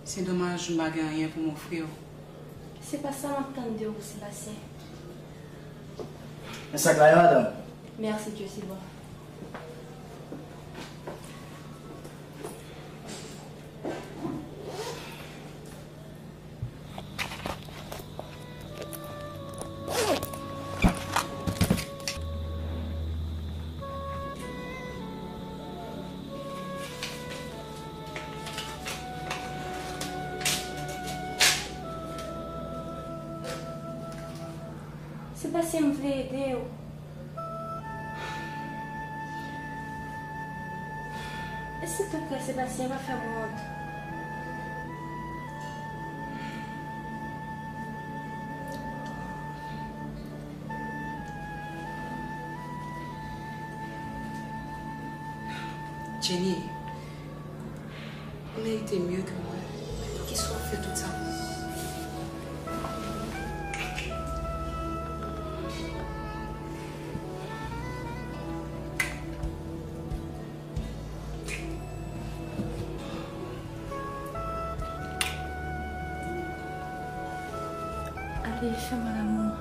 Se domaj m pa gen anyen pou m ofri w. Se pa sa m ap tann de ou, Sebastien. Men sa k la ye, madanm? Mèsi, Dye si bon. Sebastien, m vle ede w. E si toutfwa Sebastien pa fè m wont? Jenny, ou merite mye ke mwen. Poukisa w ap fè tout sa pou mwen? Allez, fais-moi l'amour.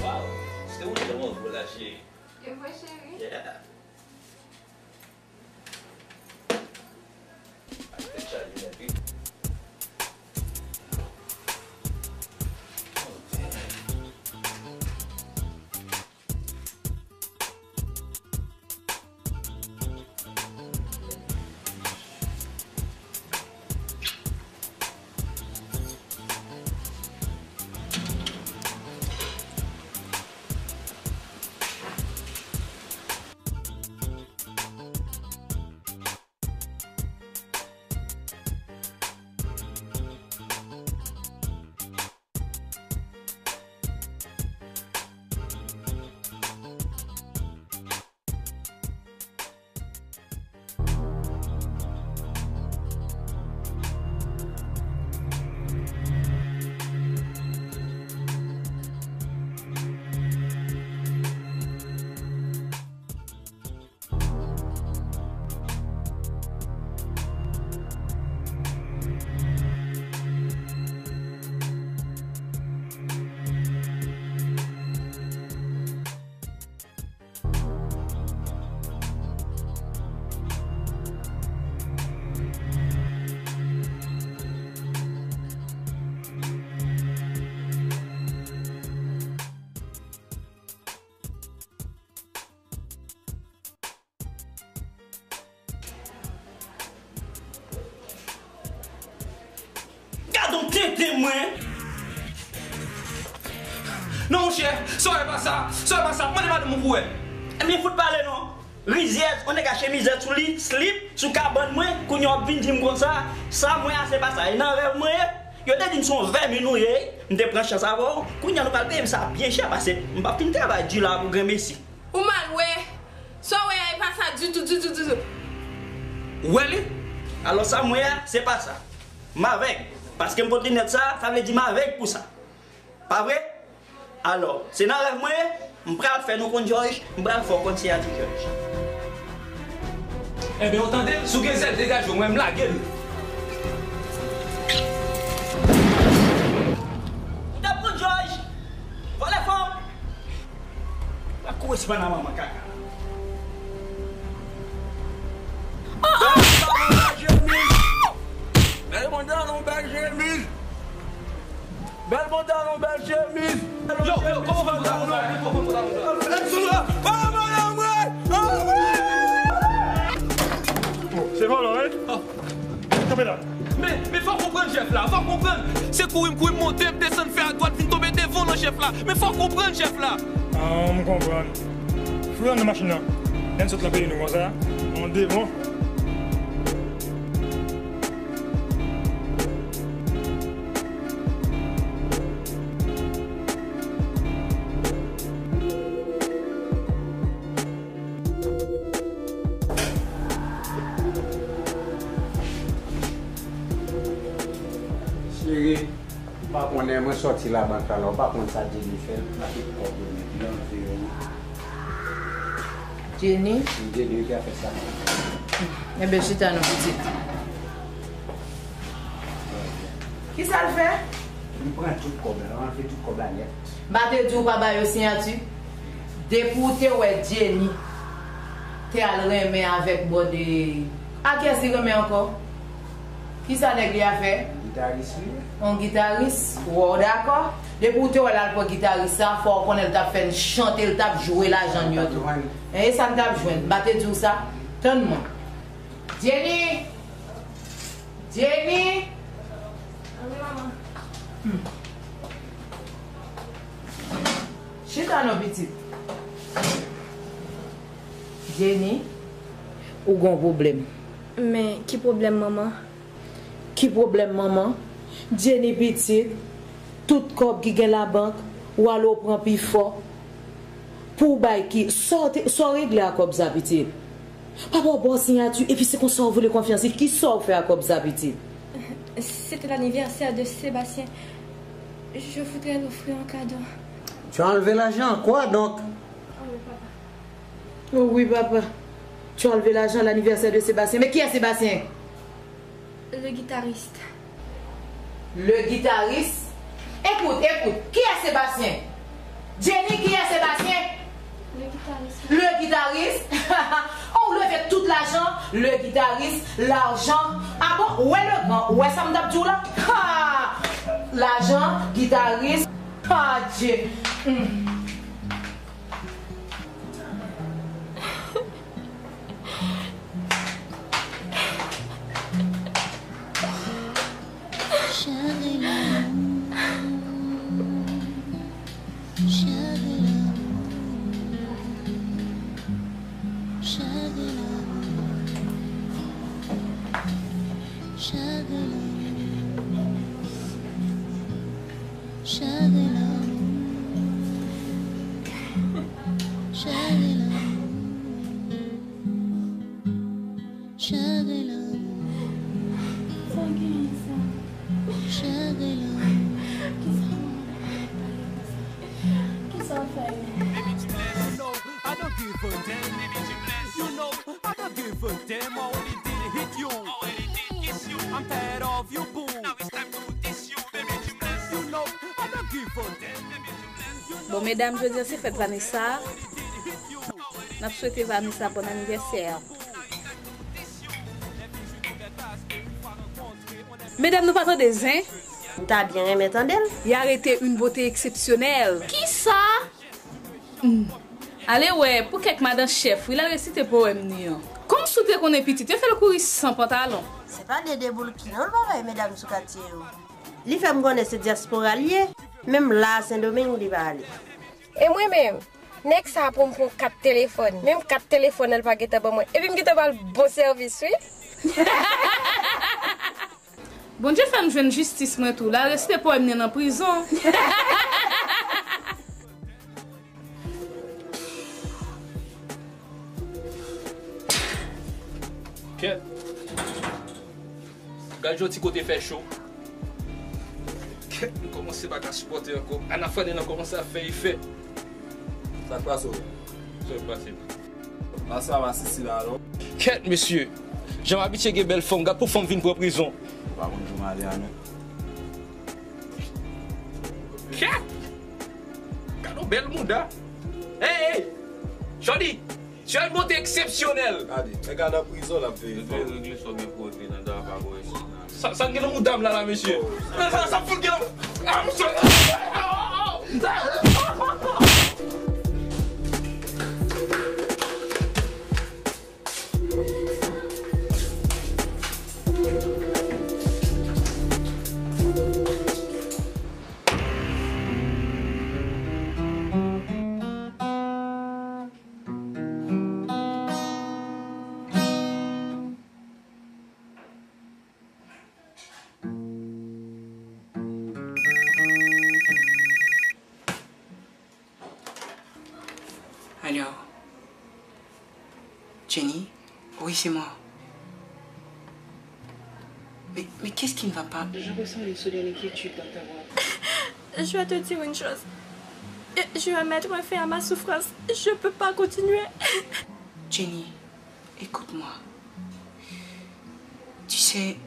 Waw, se ou ki anvo la, cheri. E vre, cheri? Yeah. Achte chaje nèt, wi. Oh, damn. Gadon tenten mwen. Non, monchè, sa w wè pa sa, sa w wè pa sa, mande madanm ou pou wè. Ebyen, fout pale non. Rizyèz, yon nèg a chemizèt sou li, slip, sou kabann mwen, kounye a w ap vin di m konsa, sa mwen a se pa sa. E nan rèv mwen ye, yo te di m se yon vèmin ou ye, m te pran chans avè w, kounye a nou pral peye m sa byen chè, paske m p ap fin travay di la pou granmesi. Ou mal wè. Sa w wè a, e pa sa ditou, ditou, ditou. Ou wè li? Alò, sa m wè a, se pa sa. M avèg. Paske m pote linèt sa, sa vle di m avèg pou sa. Pa vre? Alò, se nan rèv mwen ye, m pral fè nou konn Jòj, m pral fè w konn siyati Jòj. Enben, ou tande, si w gen zèl degaje w, mwen, m lage l. Ou t ap konn Jòj, vòlè fanm. W ap kouri sou Panama, makaka. Bèl pantalon, bèl chemiz. Bèl pantalon, bèl chemiz. Bèl pantalon, bèl chemiz. Yo, yo, kòman w fè konsa, konsa? Kòman w fè konsa? Lèm sou la. Ah, madanm, wi. Ah, wi. Oh, se vòlò, wi. Oh. Kanpe la. Men, men fò w konprann, chèf la, fò w konprann. Se kouri m kouri m monte, m desann, fè adwat, vin tonbe devan w nan, chèf la. Men fò w konprann, chèf la. Ah, m konprann. Fout nan machin nan. Lè n sot nan peyi nou konsa, on de bon. Cheri, m pa konnen, mwen sòti labank la, ou pa konn sa Jenny fè, m pa te kòb yo, men blan veye. Jenny? Jenny ki a fè sa. Enben, chita non, pitit. Kisa l fè? M pran tout kòb la, m anlve tout kòb la nèt. M pa te di w pa ba yo siyati? Depi w te wè Jenny Te al renmen avèk bòde. A kiyès li renmen ankò? Kisa nèg li a fè? Gitaris li. Yon gitaris? Wow, dakò. Depi w te wè l al pran gitaris sa, fò w konnen l t ap fè n chante, l t ap jwe lajan n yo tou. E sa n t ap jwenn. M pa te di w sa? Tann mwen. Jenny! Jenny! Wi, manman. Hmm. Chita non, pitit. Jenny, ou gon pwoblèm. Men, ki pwoblèm, manman? Ki pwoblèm, manman? Jenny pitit, tout kòb ki gen labank, w ale w pran pi fò. Pou w bay ki, sa w te, sa w regle ak kòb sa, pitit? Papa w ba w siyati, epi se konsa w vole konfyans li. Kisa w fè ak kòb sa, pitit? C'était l'anniversaire de Sébastien. Je voudrais lui offrir un cadeau. Tu as enlevé l'argent, quoi donc? Oh, oui, papa. Oh oui, papa. Tu as enlevé l'argent à l'anniversaire de Sébastien. Mais qui est Sébastien? Le guitariste. Le guitariste? Écoute, écoute, qui est Sébastien? Jenny, qui est Sébastien? Le guitariste. Le guitariste? Oh, ou leve tout lajan? Le guitariste, l'argent. Ah bon? Où est le grand? Où est sa m t ap di w la? Ha! Lajan, gitaris. Ah, Dieu. Hmm. Chagrin l'amour, chagrin l'amour, chagrin l'amour, chagrin l'amour, chagrin l'amour, chagrin l'amour. Chagrin lanmou. Sa genyen sa? Chagrin lanmou. Kisa manman pa pale konsa? Kisa w fè menm? Baby, you bless. You know, I don't give a damn. Baby, you bless. You know, I don't give a damn. I only did hit you. I only did kiss you. I'm tired of you, boo. Now it's time to diss you. Baby, you bless. You know, I don't give a damn. Baby, you bless. You know, Bon, medam, jodi a se fèt Vanessa. N ap swete Vanessa bon anivèsè. Medam, nou pa tande zen. M ta byen renmen tande l. Y arrêté une beauté exceptionnelle. Kisa? Hmm. Ale wè, pou kèk madan chèf, wi, l al resite powèm ni an. Kòmsi w te konnen pitit, yo fè l kouri san pantalon. Se pa Dede Boulki non, l pa bay medam sou katye yo. Li fè m konnen se dyaspora l ye. Menm la a Sendomeng, li pa ale. E mwen menm, nèg sa a pran m pou yon kat telefòn. Menm kat telefòn nan, l pa gentan ban mwen. Epi m gentan ba l bon sèvis, wi. Bondye fè m jwenn jistis mwen tou. L al resite powèm ni an nan prizon. Kèt. Gad jan ti kote fè cho. Kèt, nou kòmanse pa ka sipòte ankò. Anafrène nan kòmanse ap fè efè. Sa k pase w? Sa k pase? Masa masisi la non. Kèt, mesye. Jan m abitye gen bèl fanm, gad pou fanm vin pran prizon. Ou pa konn jan m ale a non. Kèt! Gad yon bèl mouda. Hey, hey! Shorty! C'est une beauté exceptionnelle. Gade, nèg la nan prizon, l ap veye fanm. Yo te regle sa w gen pou regle nan dwa pa bò isi nan. Sa, sa gen nan mouda m la, la, mesye. Sa, sa, sa fout gen nan, ah, mesye. Allô? Jenny? Oui, c'est moi. Mais, mais qu'est-ce qui ne va pas? Je ressens une soudaine inquiétude dans ta voix. Je vais te dire une chose. Je vais mettre fin à ma souffrance. Je peux pas continuer. Jenny, écoute-moi. Tu sais,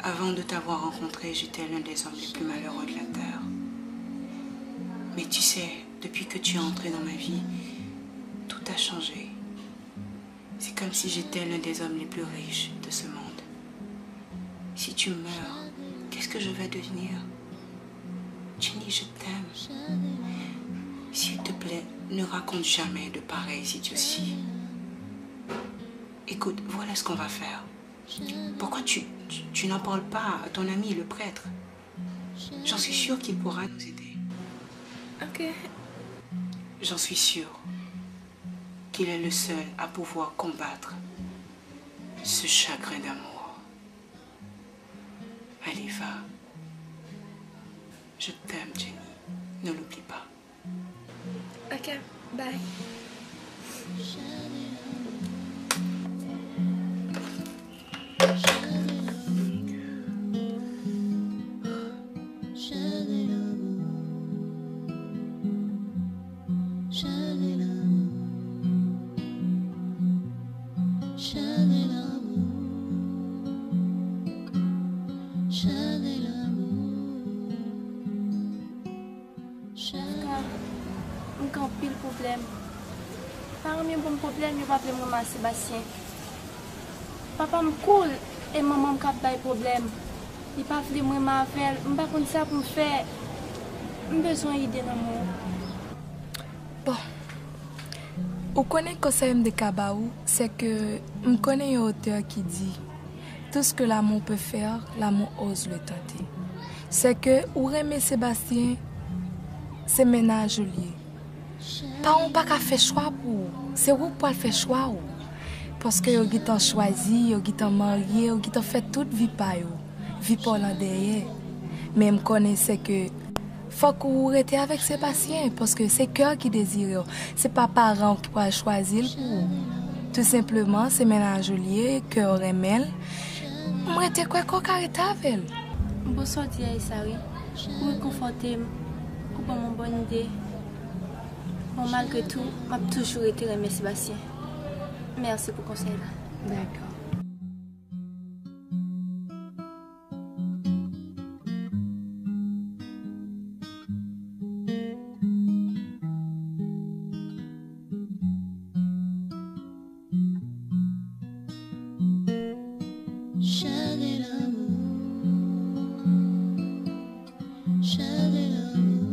avant de t'avoir rencontré, j'étais l'un des hommes les plus malheureux de la terre. Mais tu sais, depuis que tu es entré dans ma vie, tout a changé. C'est comme si j'étais l'un des hommes les plus riches de ce monde. Si tu meurs, qu'est-ce que je vais devenir? Jenny, je t'aime. S'il te plaît, ne raconte jamais de pareilles idioties. Écoute, voilà ce qu'on va faire. Pourquoi tu, tu, tu n'en parles pas à ton ami, le prêtre? J'en suis sûre qu'il pourra nous aider. Ok. J'en suis sûre qu'il est le seul à pouvoir combattre ce chagrin d'amour. Allez, va. Je t'aime, Jenny. Ne l'oublie pas. Ok, bye. Frè, m gen anpil pwoblèm. Paran m yo ban m pwoblèm, yo pa vle m renmen ak Sebastien. Papa m cool e manman m k ap bay pwoblèm. Li pa vle m renmen avè l, m pa konn sa pou m fè. M bezwen ide nan men w. Bon, ou konnen konsèy m te ka ba ou, se ke m konnen yon otè ki di, tout ce que l'amour peut faire, l'amour ose le tenter. Se ke ou renmen Sebastien, se mennaj ou l ye. Paran w pa ka fè chwa pou ou. Se ou k pral fè chwa ou. Paske yo gentan chwazi, yo gentan marye, yo gentan fè tout vi pa yo. Vi pa w lan dèyè. Men m konnen se ke fòk ou rete avèk Sebastien, paske se kè w ki dezire w. Se pa paran w ki pral chwazi l pou ou. Tou senpleman, se mennaj ou l ye, kè w renmen l. M rete kwè ke w ka rete avè l. Bon, sa w di a, e sa wi. Ou rekonfòte m, ou ban m yon bòn ide. Bon, malgre tou, m ap toujou rete renmen Sebastien. Mèsi pou konsèy la. Dakò. Chagrin d'amour, chagrin d'amour,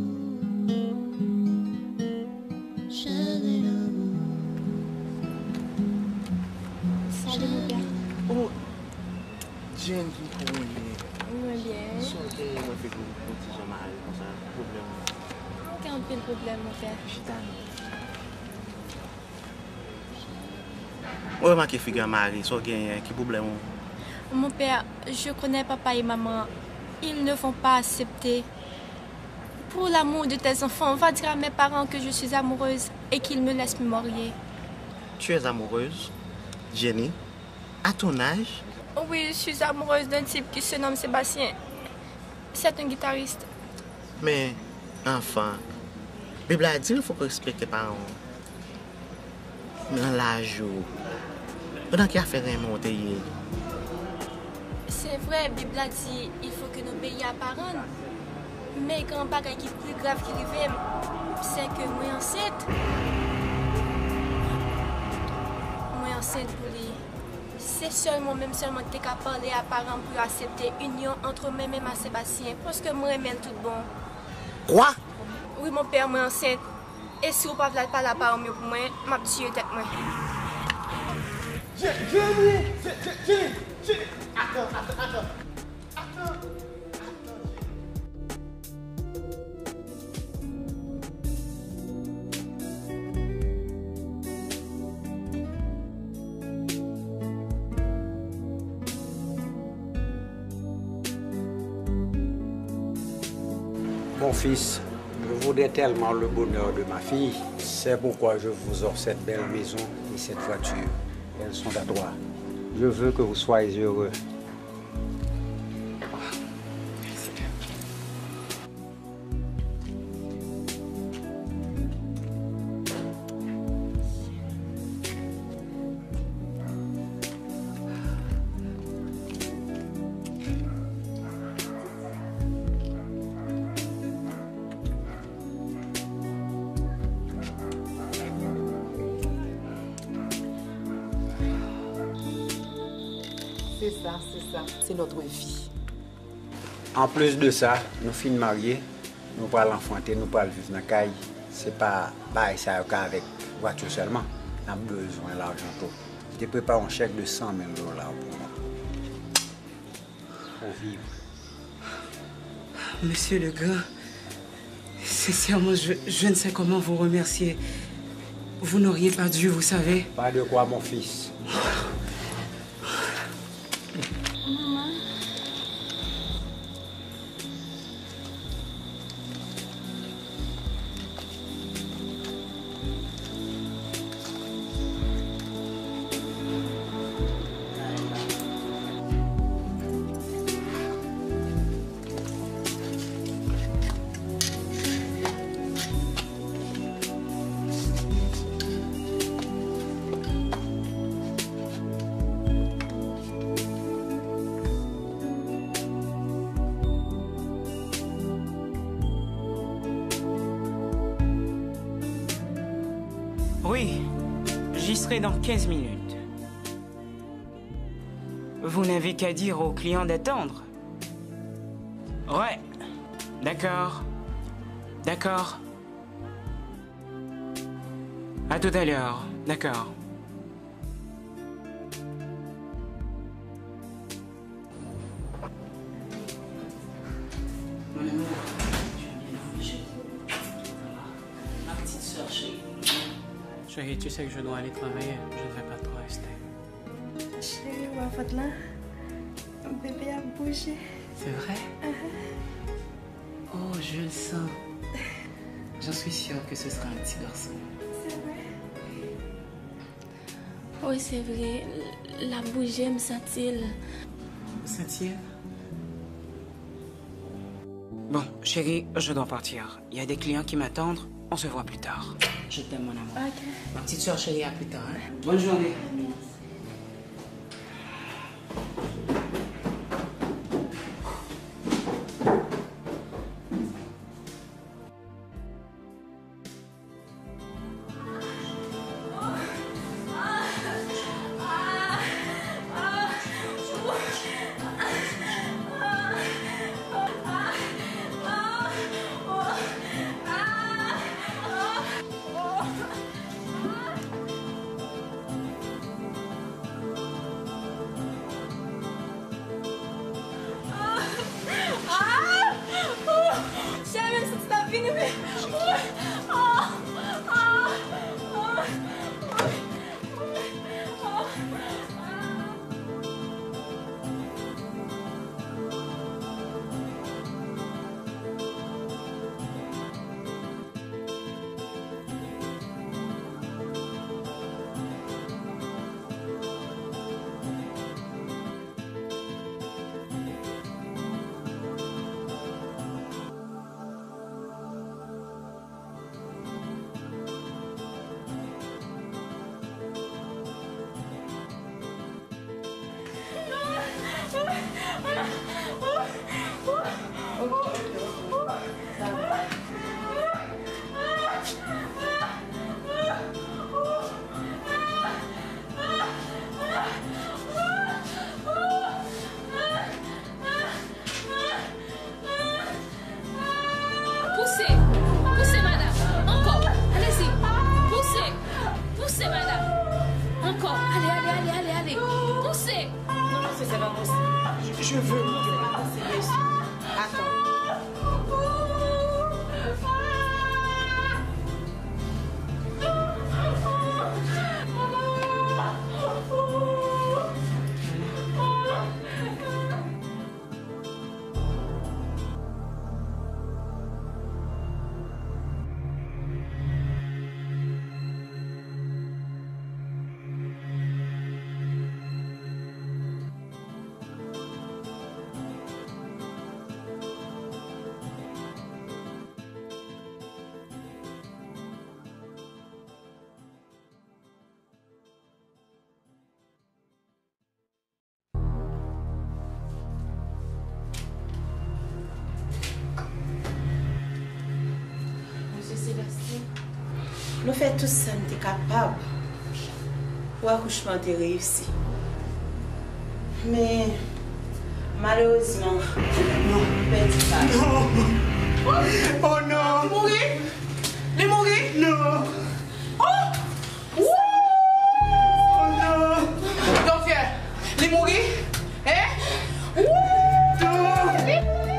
chagrin d'amour. Salut, mon père. Oh, Jenny, kòman w ye? Mwen byen. Sa w te wè figi w yon ti jan mare konsa, ki pwoblèm ou? Mwen gen anpil pwoblèm, mon père. Chita non. Mwen remake figi a mare, sa w genyen, ki pwoblèm ou? Mon père, je connais papa et maman. Ils ne vont pas accepter. Pour l'amour de tes enfants, va dire à mes parents que je suis amoureuse et qu'ils me laissent me marier. Tu es amoureuse, Jenny? À ton âge? Oui, je suis amoureuse d'un type qui se nomme Sébastien. C'est un guitariste. Men, anfan, Bib la di l fòk w respekte paran w. Nan laj ou. Nan ki afè renmen w te ye? Se vre, Bib la di, il faut que nous obéir à parents. Men gen yon bagay ki pi grav ki rive m, se ke mwen ansent. Mwen ansent pou li. Se sèlman, menm sèlman, te ka pale a paran m pou yo aksepte inyon ant mwen menm ak Sebastien, paske mwen renmen l tout bon. Kwa? Wi, mon père, mwen ansent. E si w pa vle al pale a paran m yo pou mwen, m ap tiye tèt mwen. Je-, Jenny! Je-, Je-, Jenny! Jenny! Atann, atann, atann! Atann! Atann, Jenny! Mon fils, je voudrais tellement le bonheur de ma fille. C'est pourquoi je vous offre cette belle maison et cette voiture. Elles sont à toi. Je veux que vous soyez heureux. Là, c'est ça. C'est notre vie. Anplis de sa, nou fin marye, nou pral anfante, nou pral viv nan kay. Se pa bagay sa yo ka avèk vwati sèlman. N ap bezwen lajan tou. Te prepare yon chèk de san mil dola pou mwen. Pou viv. Monsieur Legrand, sincèrement, je, je ne sais comment vous remercier. Vous n'auriez pas dû, vous savez. Pas de quoi, mon fils. Maman. Oui, j'y serai dans quinze minutes. Vous n'avez qu'à dire au client d'attendre. Ouais, d'accord. D'accord. À tout à l'heure. D'accord. Mon amour, tu es bien obligé. Ma petite sœur chérie. Chérie, tu sais que je dois aller travailler. Je ne vais pas trop rester. Cheri, ou wè vant lan? Bebe ap bouje. C'est vrai? Ahan. Oh, je le sens. J'en suis sûre que ce sera un petit garçon. C'est vrai? Wi, se vre. L ap bouje, m santi l. Santi l? Bon, chérie, je dois partir. Il y a des clients qui m'attendent. On se voit plus tard. Je t'aime, mon amour. Ok. Ma petite sœur chérie, à plus tard, hein. Bonne journée. Ah! Cheri, m santi l ap vini, wi. Ah! Ah! Pousez, pousez, madame. Encore. Allez-y. Poussez. Poussez, madame. Encore. Allez, allez, allez, allez, allez. Poussez. Non, non, c'est, c'est pas possible. Je, je veux monter. C'est pas possible. Attends. Mesye Sebastien, nou fè tout sa n te kapab pou akouchman an te reyisi. Men, malerezman, non, m pèdi papa. Non. Oh non. Li mouri? Li mouri? Non. Oh! Wouy! Oh non. Doktè, li mouri? Hein? Wouy! Non. Li mouri!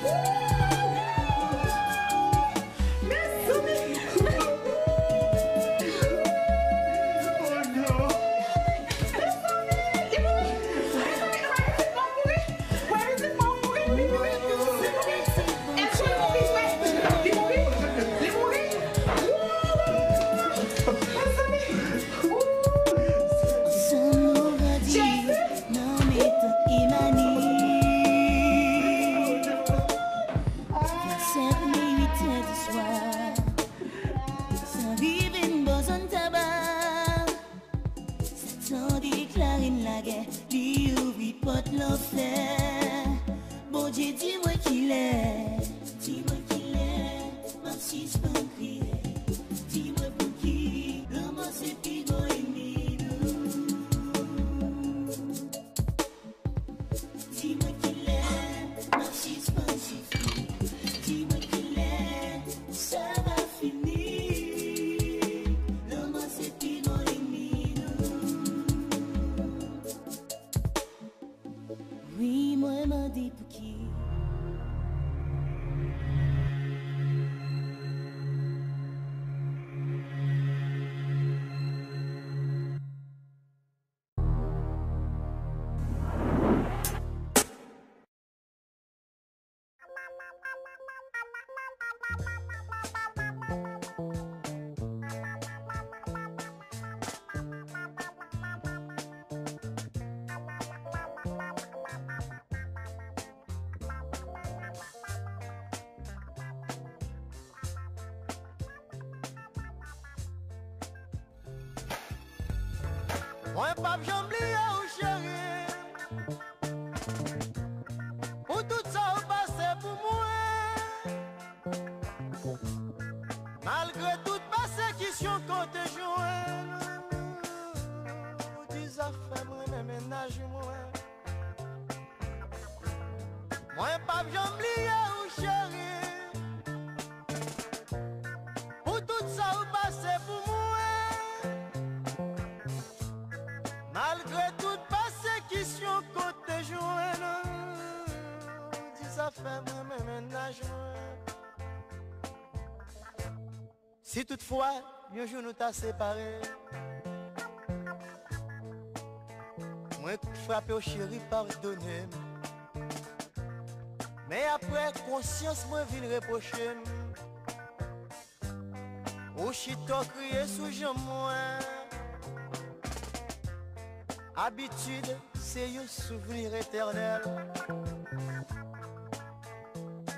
Wouy! Mezanmi! Mezanmi, li mouri! Mezanmi, wè pitit mwen mouri! Wè pitit mwen mouri! Li mouri! Èske li mouri vre? Li mouri! Li mouri! Wouy! Mezanmi! Wouy! Jezi! Sa rive nan bò zòn Taba. Satan deklare n lagè, li ouvri pòt lanfè. Bondye, di mwen kilè, di mwen kilè m ap sispann kriye. Di mwen pouki lanmò se pi gwo ènmi nou. Di mwen kilè m ap sispann soufri. Di mwen kilè sa va fini. Lanmò se pi gwo ènmi nou. Wi, mwen mande pouki. Mwen p ap janm bliye w, cheri, pou tout sa w pase pou mwen. Malgre tout pèsekisyon ke w te jwenn, ou di zafè m renmen mennaj mwen. Mwen p ap janm bliye w, cheri, pou tout sa w pase pou mwen. Malgre tout pèsekisyon ke w te jwenn, ou di zafè m renmen mennaj mwen. Si toutfwa yon jou nou ta separe, mwen frape w, cheri, padone m. Men apre, konsyans mwen vin repwoche m. Ou chita w kriye sou janm mwen. Abitid se yon souvni etènèl.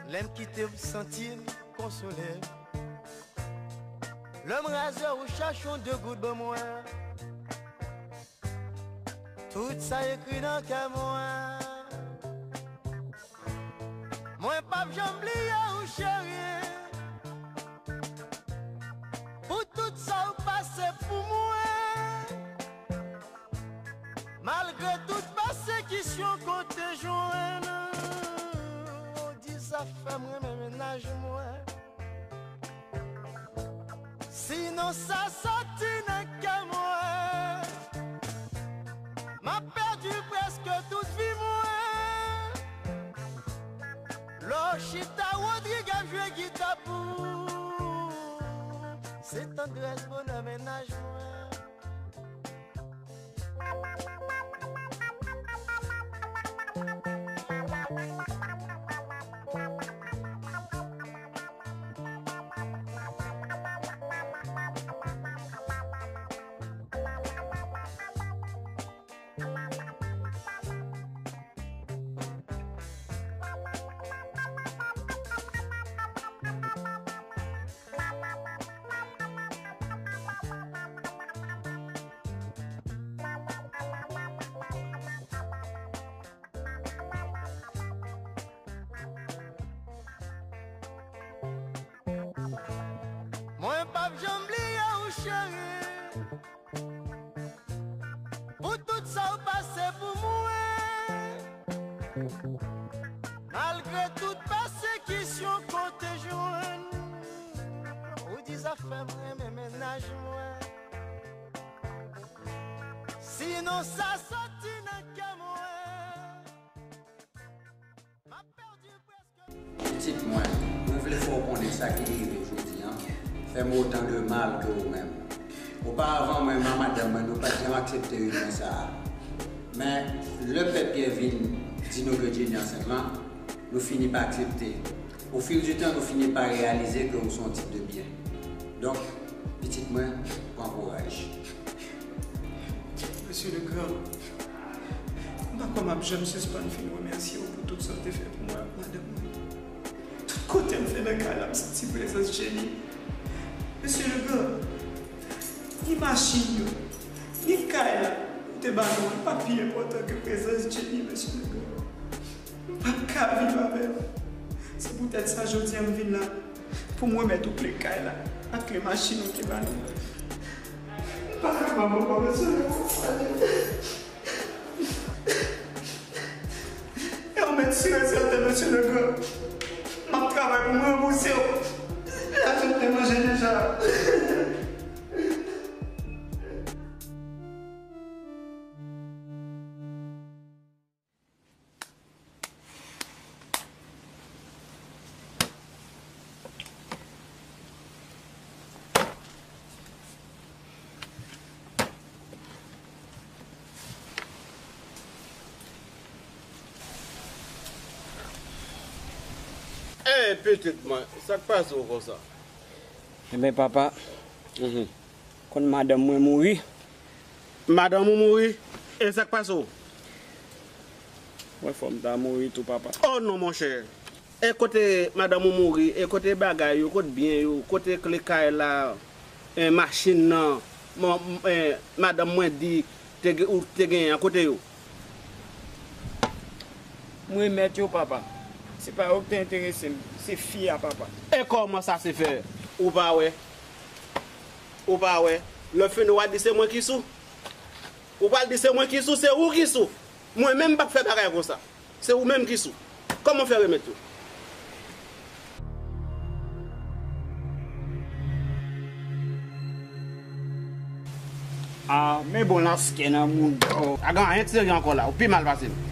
Lè m kite w, m santi m konsole. Lè m raze w, ou chache yon de goud ban mwen. Tout sa ekri nan kè mwen. Mwen p ap janm bliye w, cheri, pou tout sa w pase pou mwen. Malgre tout pèsekisyon ke w te jwenn, ou di zafè m renmen mennaj mwen. Sinon sa soti nan kè mwen, m ap pèdi prèske tout vi mwen. Lè w chita Rodrig ap jwe gita pou ou, se tandrès bonè mennaj mwen. Mwen p ap janm bliye w, cheri. Pou tout sa w pase pou mwen. Malgre tout pèsekisyon ke w te jwenn, ou di zafè m renmen mennaj mwen. Sinon sa soti nan kè mwen. M ap pèdi prèske. Pitit mwen, mwen vle fè w konnen sa ki rive jodi a fè m otan de mal ke ou menm. Oparavan, mwen menm ak madanm mwen, nou pa t janm aksepte inyon sa a. Men, lè Pè Pyè vin di nou ke Jenny ansent lan, nou fini pa aksepte. Au fil du temps, nou fini pa reyalize ke ou se yon tip de byen. Donk, pitit mwen, pran kouraj. Mesye Legrand, m pa kwè m ap janm sispann fin remèsye w pou tout sa w te fè pou mwen ak madanm mwen. Tout kote m fè nan kay la, m santi prezans Jenny. Mesye Legrand, ni machin yo, ni kay la, ou te ba nou an, pa pi enpòtan ke prezans Jenny, mesye Legrand. M p ap ka viv avè l. Se poutèt sa, jodi a, m vin la pou m remèt ou kle kay la ak kle machin ou te ba nou. M pa kapab ankò, mesye Legrand. E w mèt si e sèten, mesye Legrand, m ap travay pou m ranbouse w. Lajan te manje deja. Ey, pitit mwen, sa k pase w konsa? Ebyen, papa, mhm, konn madanm mwen mouri. Madanm ou mouri? E sa k pase w? Mwen fò m ta mouri tou, papa. Oh non, monchè. E kote madanm ou mouri? E kote bagay yo? Kote byen yo? Kote kle kay la? E machin nan? Mwen, e, madanm mwen di te gen, ou te genyen an, kote yo? M remèt yo, papa. Se pa yo ki te enterese m, se fi a, papa. E kòman sa se fè? Ou pa wè? Ou pa wè? Lè fini, w a di se mwen ki sou. Ou pral di se mwen ki sou, se ou ki sou. Mwen menm m p ap fè bagay konsa. Se ou menm ki sou. Kòman w fè remèt yo? Ah, men bon laskè nan mouda w. Pa gen anyen k serye ankò la, ou pi mal pase m.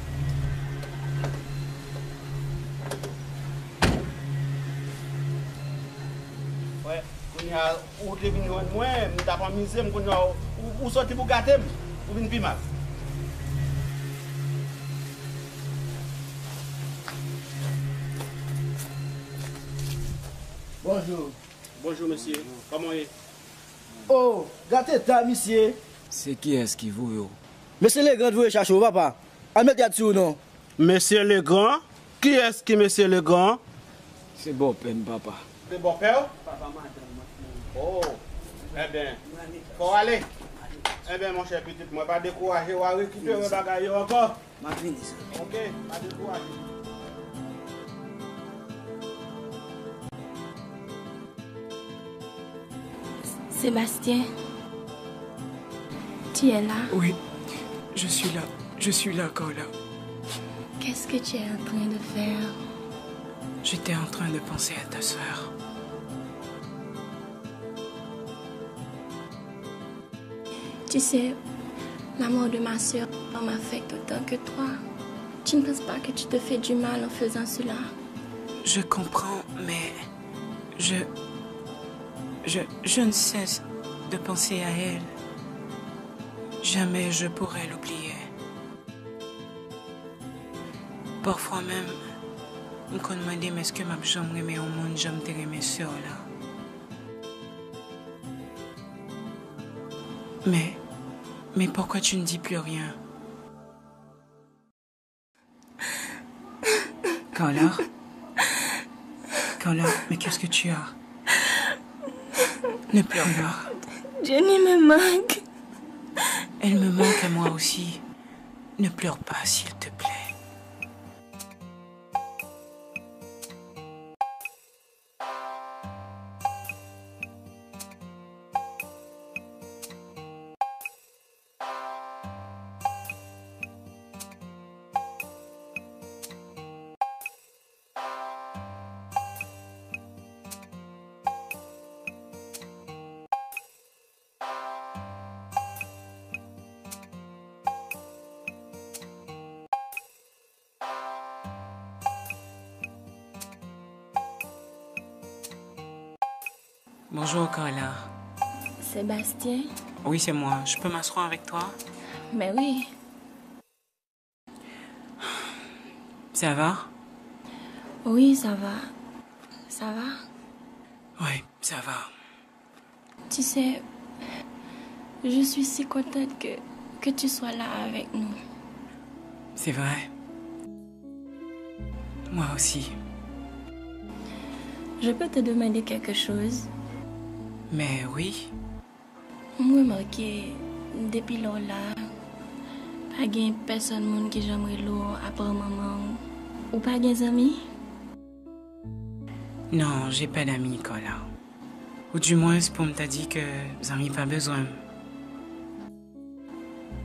Wè, kounye a, ou te vin jwenn mwen, m t ap anmize m, kounye a, ou, ou soti pou gate m, ou vin pi mal. Bonjou. Bonjou, mesye. Kòman w ye? Oh, gad eta misye. Se kiyès ki voye w? Mesye Legrand voye chache w, papa. Al met gad sou ou non. Mesye Legrand? Kiyès ki mesye Legrand? Se bòpè m, papa. Se bòpè w? Papa madanm mwen. Oh, enben, fò w ale. Enben, monchè, pitit mwen, pa dekouraje, w a rekipere bagay yo ankò. M ap vini, zanmi. Ok, pa dekouraje. Sébastien, tu es là? Oui, je suis là. Je suis là, Carla. Qu'est-ce que tu es en train de faire? J'étais en train de penser à ta sœur. Tu sais, la mort de ma sœur m'affecte autant que toi. Tu ne penses pas que tu te fais du mal en faisant cela? Je comprends, mais je, je, je ne cesse de penser à elle. Jamais je pourrai l'oublier. Pafwa menm, m konn mande m èske m ap janm renmen yon moun jan m te renmen sè w la. Mais, mais pourquoi tu ne dis plus rien? Carla? Carla, mais qu'est-ce que tu as? Ne pleure pas. Jenny me manque. Elle me manque à moi aussi. Ne pleure pas, s'il te plaît. Bonjour, Carla. Sébastien? Oui, c'est moi. Je peux m'asseoir avec toi? Mais oui. Ça va? Oui, ça va. Ça va? Oui, ça va. Tu sais, je suis si contente que, que tu sois là avec nous. C'est vrai. Moi aussi. Je peux te demander quelque chose? Mais oui. M remake, depi lè w la, pa gen pèsòn moun ki janm rele w apa manman w. Ou pa gen zanmi? Non, j'ai pas d'amis, Carla. Ou du moins pou m ta di ke zanmi pa bezwen m.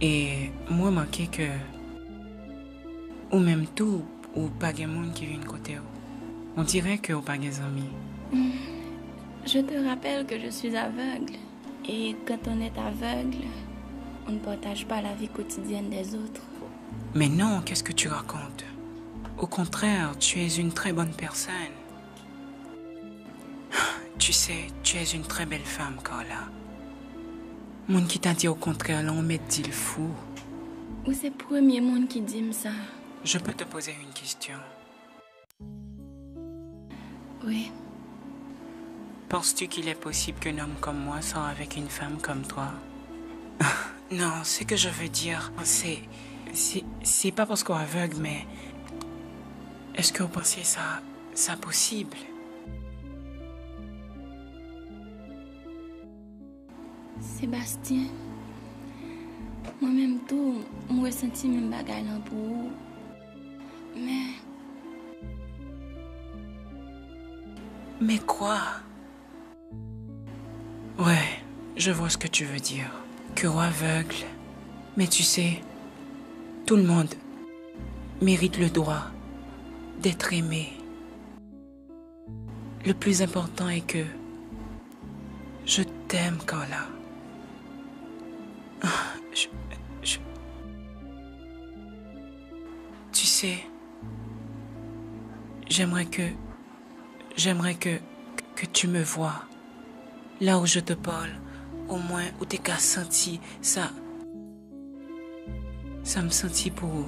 E m remake ke ou menm tou, ou pa gen moun ki vin kote w. On dirait ke ou pa gen zanmi. Je te rappelle que je suis aveugle. Et quand on est aveugle, on ne partage pas la vie quotidienne des autres. Mais non, qu'est-ce que tu racontes? Au contraire, tu es une très bonne personne. Tu sais, tu es une très belle femme, Carla. Moun ki ta di au contraire la, ou mèt di l fou. Ou se premye moun ki di m sa. Je peux te poser une question? Oui. Penses-tu qu'il est possible qu'un homme comme moi sort avec une femme comme toi? Non, ce que je veux dire, c'est, c'est, c'est pas parce qu'on est aveugle, mais est-ce que vous pensez ça, ça possible? Sébastien, mwen menm tou, m resanti menm bagay lan pou ou. Men... Mais quoi? Ouais, je vois ce que tu veux dire. Cœur aveugle. Mais tu sais, tout le monde mérite le droit d'être aimé. Le plus important est que je t'aime, Carla. Je, je, tu sais, j'aimerais que, j'aimerais que, que tu me vois. Là où je te parle, au moins ou te ka santi sa, sa m santi pou ou.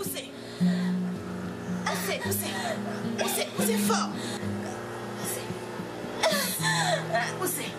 Pouse! Ase! Pouse! Pouse! Pouse fò! Pouse! Pouse!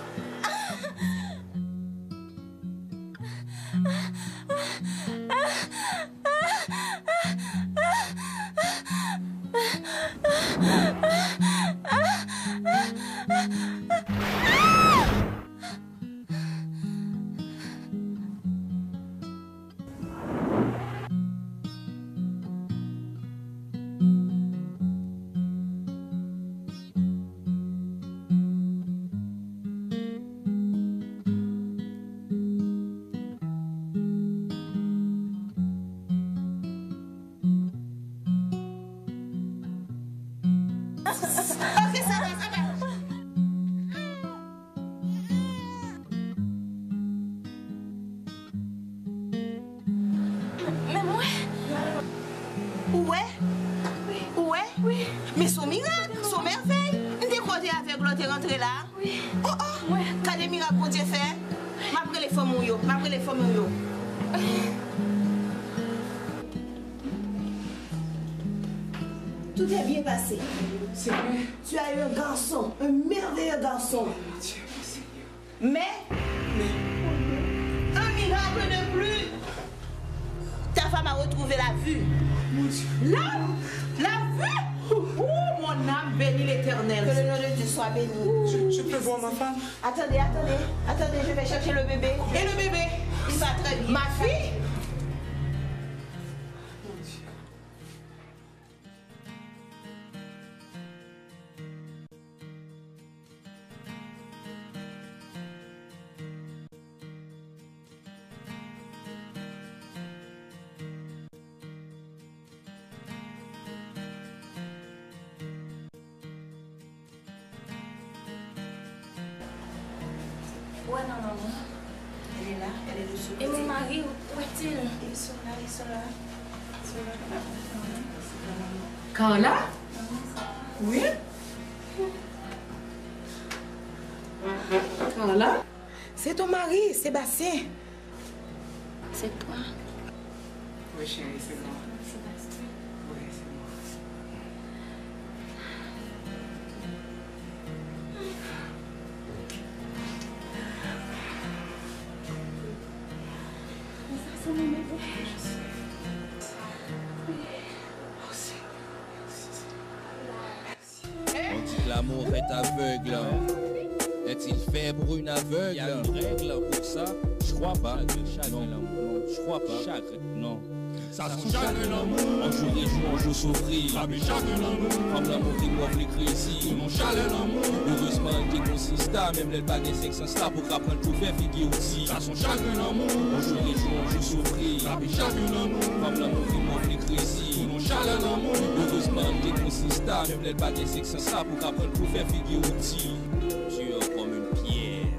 La? Wi. Oh, oh! Gade mirak Bondye fè. M ap rele fanmi w yo. M ap rele fanmi w yo. Tout est bien passé. C'est vrai. Tu as eu un garçon, un merveilleux garçon. Mon Dieu, mon Seigneur. Mais, mais, un miracle de plus. Ta femme a retrouvé la vue. Mon Dieu. La, la vue. Oh, mon âme bénit l'Éternel. Que le nom de Dieu soit béni. Je, je peux voir ma femme? Attendez, attendez, attendez, je vais chercher le bébé. Et le bébé? Il va très bien. Ma fille? Mon Dieu. Où est maman? Elle est là, elle est de ce côté. Et mon mari, où est-il? Ils sont là, ils sont là. Ils sont là. Carla? Oui? Carla? C'est ton mari, Sébastien. C'est toi. Oui, chérie, c'est moi. Sébastien. Oui, c'est moi. Mais ça, c'est mon bébé. Je sais. Oui. Oh, Seigneur, merci, Seigneur. On dit que l'amour est aveugle. Est-il fait pour une aveugle? Il y a une règle pour ça? Je crois pas. Chagrin, l'amour, non. Je crois pas. Chagrin, non. Sa son chagrin lanmou. On jour ret jou, on jour soufri. Frape chagrin lanmou. Fanm lanmou ki move li krezi. Pou non chalè lanmou. Erezman, l te gon sista, menm lè l pa gen senk sans la, pou ka pran l pou fè figi w di. Sa son chagrin lanmou. On jour ret jou, on jour soufri. Frape chagrin lanmou. Fanm lanmou ki move li krezi. Pou non chalè lanmou. Erezman, l te gon sista, menm lè l pa gen senk sans la, pou ka pran l pou fè figi w di. Dur comme une pierre.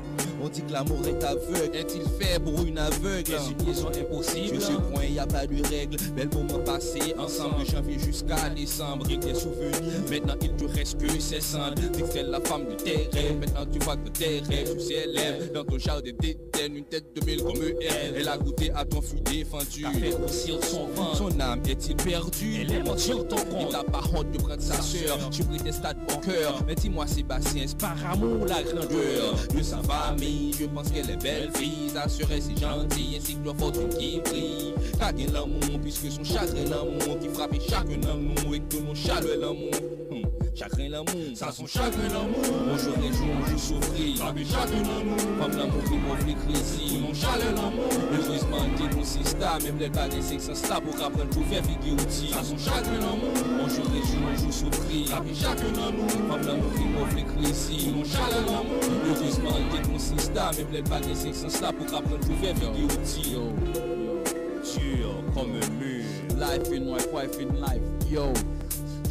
On dit que l'amour est aveugle. Est-il fait pour une aveugle? Est une liaison impossible. Sur ce point, y a pas de règle. Bèl moman pase ansanm de janvye jiska desanm. Rien que des souvenirs. Maintenant, il te reste que ses cendres. Dis que c'est la femme de tes rêves. Maintenant, tu vois que tes rêves sur ses lèvres. Dans ton jardin d'éden, une tête de mille comme elle. Elle a goûté à ton fruit défendu. T'as fait grossir son ventre. Son âme est-il perdue? Elle est morte sur ton compte. Il t'a pas honte de prendre sa sœur. Tu prétextes à ton cœur. Mais dis-moi, Sébastien, c'est par amour la grandeur de sa famille. Je pense qu'elle est belle fille, sa sœur est si gentille, ainsi que leur fortune qui brille. Ka gen lanmou, puisque son chagrin lanmou ki frape chak nan nou, e ke nou chalè lanmou. Hmm, chagrin lanmou. Sa son chagrin lanmou. On jour ret jou, on jour soufri. Frape chak nan nou. Fanm lanmou ki move li krezi. Pou non chalè lanmou. Erezman, l te gon sista, menm lè l pa gen senk sans la, pou ka pran l pou fè figi w di. Sa son chagrin lanmou. On jour ret jou, on jour soufri. Frape chak nan nou. Fanm lanmou ki move li krezi. Pou non chalè lanmou. Erezman, l te gon sista, menm lè l pa gen senk sans la, pou ka pran l pou fè figi w di. Yo, yo. Dur comme un mur. Life in life, wife in life. Yo,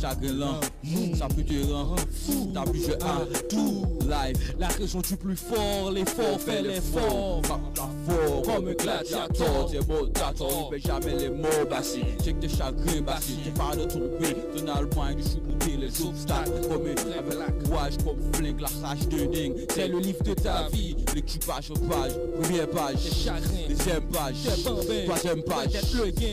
chagrin lanmou, ça peut te rendre fou. T'as plusieurs atouts. Life, la raison du plus fort, l'effort, fais l'effort. Frappe fort comme un gladiateur. T'es mort, t'as tort, oublie jamais les mots passés. Check tes chagrins passés, t'es pas de tomber. Ton allemagne de choucouter les obstacles comme un courage, comme flingue, la rage de dingue. C'est le livre de ta vie, lecture page en page, première page, deuxième page, troisième page.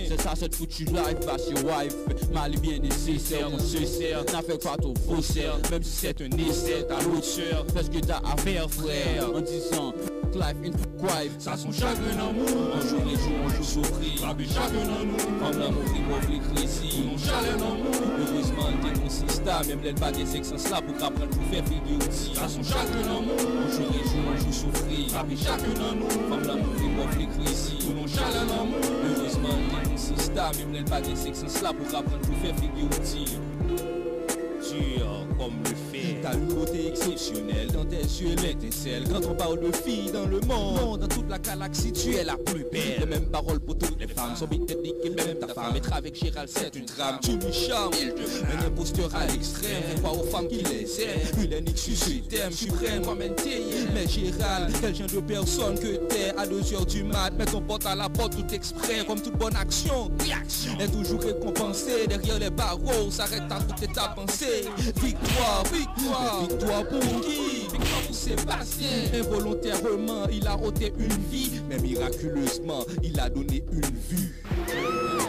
C'est ça, cette foutue life, bah c'est wife. Mal et bien nécessaire, mon sincère, n'affecte pas ton faussaire. Même si c'est un essai, t'as l'auteur. Fais ce que t'as à faire, frère. En disant, life in wife. Sa son chagrin lanmou. On jour ret jou, on jour soufri. Frape chak nan nou. Fanm lanmou ki move li krezi. Pou non chalè lanmou. Erezman, l te gon sista, menm lè l pa gen senk sans la, pou ka pran l pou fè figi w di. Sa son chagrin lanmou. On jour ret jou, on jour soufri. Frape chak nan nou. Fanm lanmou ki move li krezi. Pou non chalè lanmou. Erezman, l te gon sista, menm lè l pa gen senk sans la, pou ka pran l pou fè figi w di. Dur comme le fer. T'as une beauté exceptionnelle, dans tes yeux l'étincelle. Quand on parle de filles dans le monde, dans toute la galaxie, tu es la plus belle. Les mêmes paroles pour toutes les femmes sont big techniques et même ta femme. Être avec Gérald, c'est une trame. Tu lui charmes, il devient un imposteur à l'extrême. Fais croire aux femmes qu'il les aime. Il est unique sur ce thème suprême, comme N T I. Mais Gérald, quel genre de personne que t'es à deux heures du mat, mets ton porte à la porte tout exprès, comme toute bonne action, réaction est toujours récompensée. Derrière les barreaux, s'arrête à toute ta pensée. Victoire, victoire, victoire pour qui? Pour Sébastien. Involontairement, il a ôté une vie, mais miraculeusement, il a donné une vue.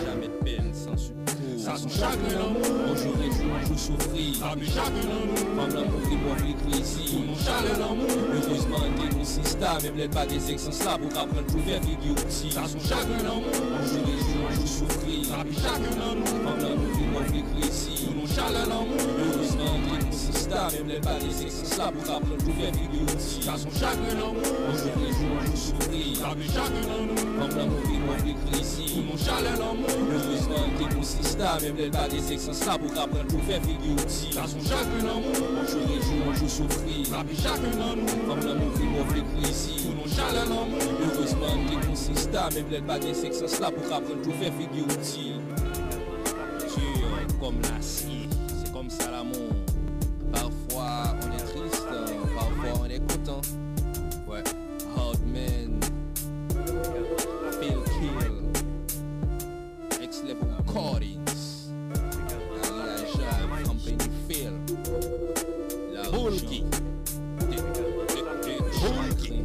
Jamais de peine sans secours. Ça, c'est chagrin l'amour. On jour réjwi, on jour soufri. Sa pi chagrin l'amour. Fanm lan mouri, mò vle krezi. Pou non chalè lanmou. Erezman, te gon sista, menm lè l pa gen sèks, sans la pou ka pran l pou fè figi w ti. Sa se yon chagren lanmou. On jour réjwi, on jour soufri. Sa pi chagren lanmou. Fanm lan mouri, mò vle krezi. Pou non chalè lanmou. Erezman, te gon sista, menm lè l pa gen sèks, sans la pou ka pran l pou fè figi w ti. Sa se yon chagren lanmou. On jour réjwi, on jour soufri. Sa pi chagren lanmou. Fanm lan mouri, mò vle krezi. Pou non chalè lanmou. Erezman, te gon sista, menm lè l pa gen sèks, sans la pou ka pran l pou fè figi w ti. Sa se yon chagren lanmou. On jour réjwi, on jour soufri. Sa pi chagren lanmou. Fanm lan mouri, mò vle krezi. Pou non chalè lanmou. Erezman, te gon sista, menm lè l pa gen sèks, sans la pou ka pran l pou fè figi w ti. Dur comme l'acier, c'est comme ça l'amour. Parfois on est triste, parfois on est content. Ouais. Hardman, Phil Kill, Next Level Recordings, Maria Jacques, Company Phil, La Boulki, Boulki.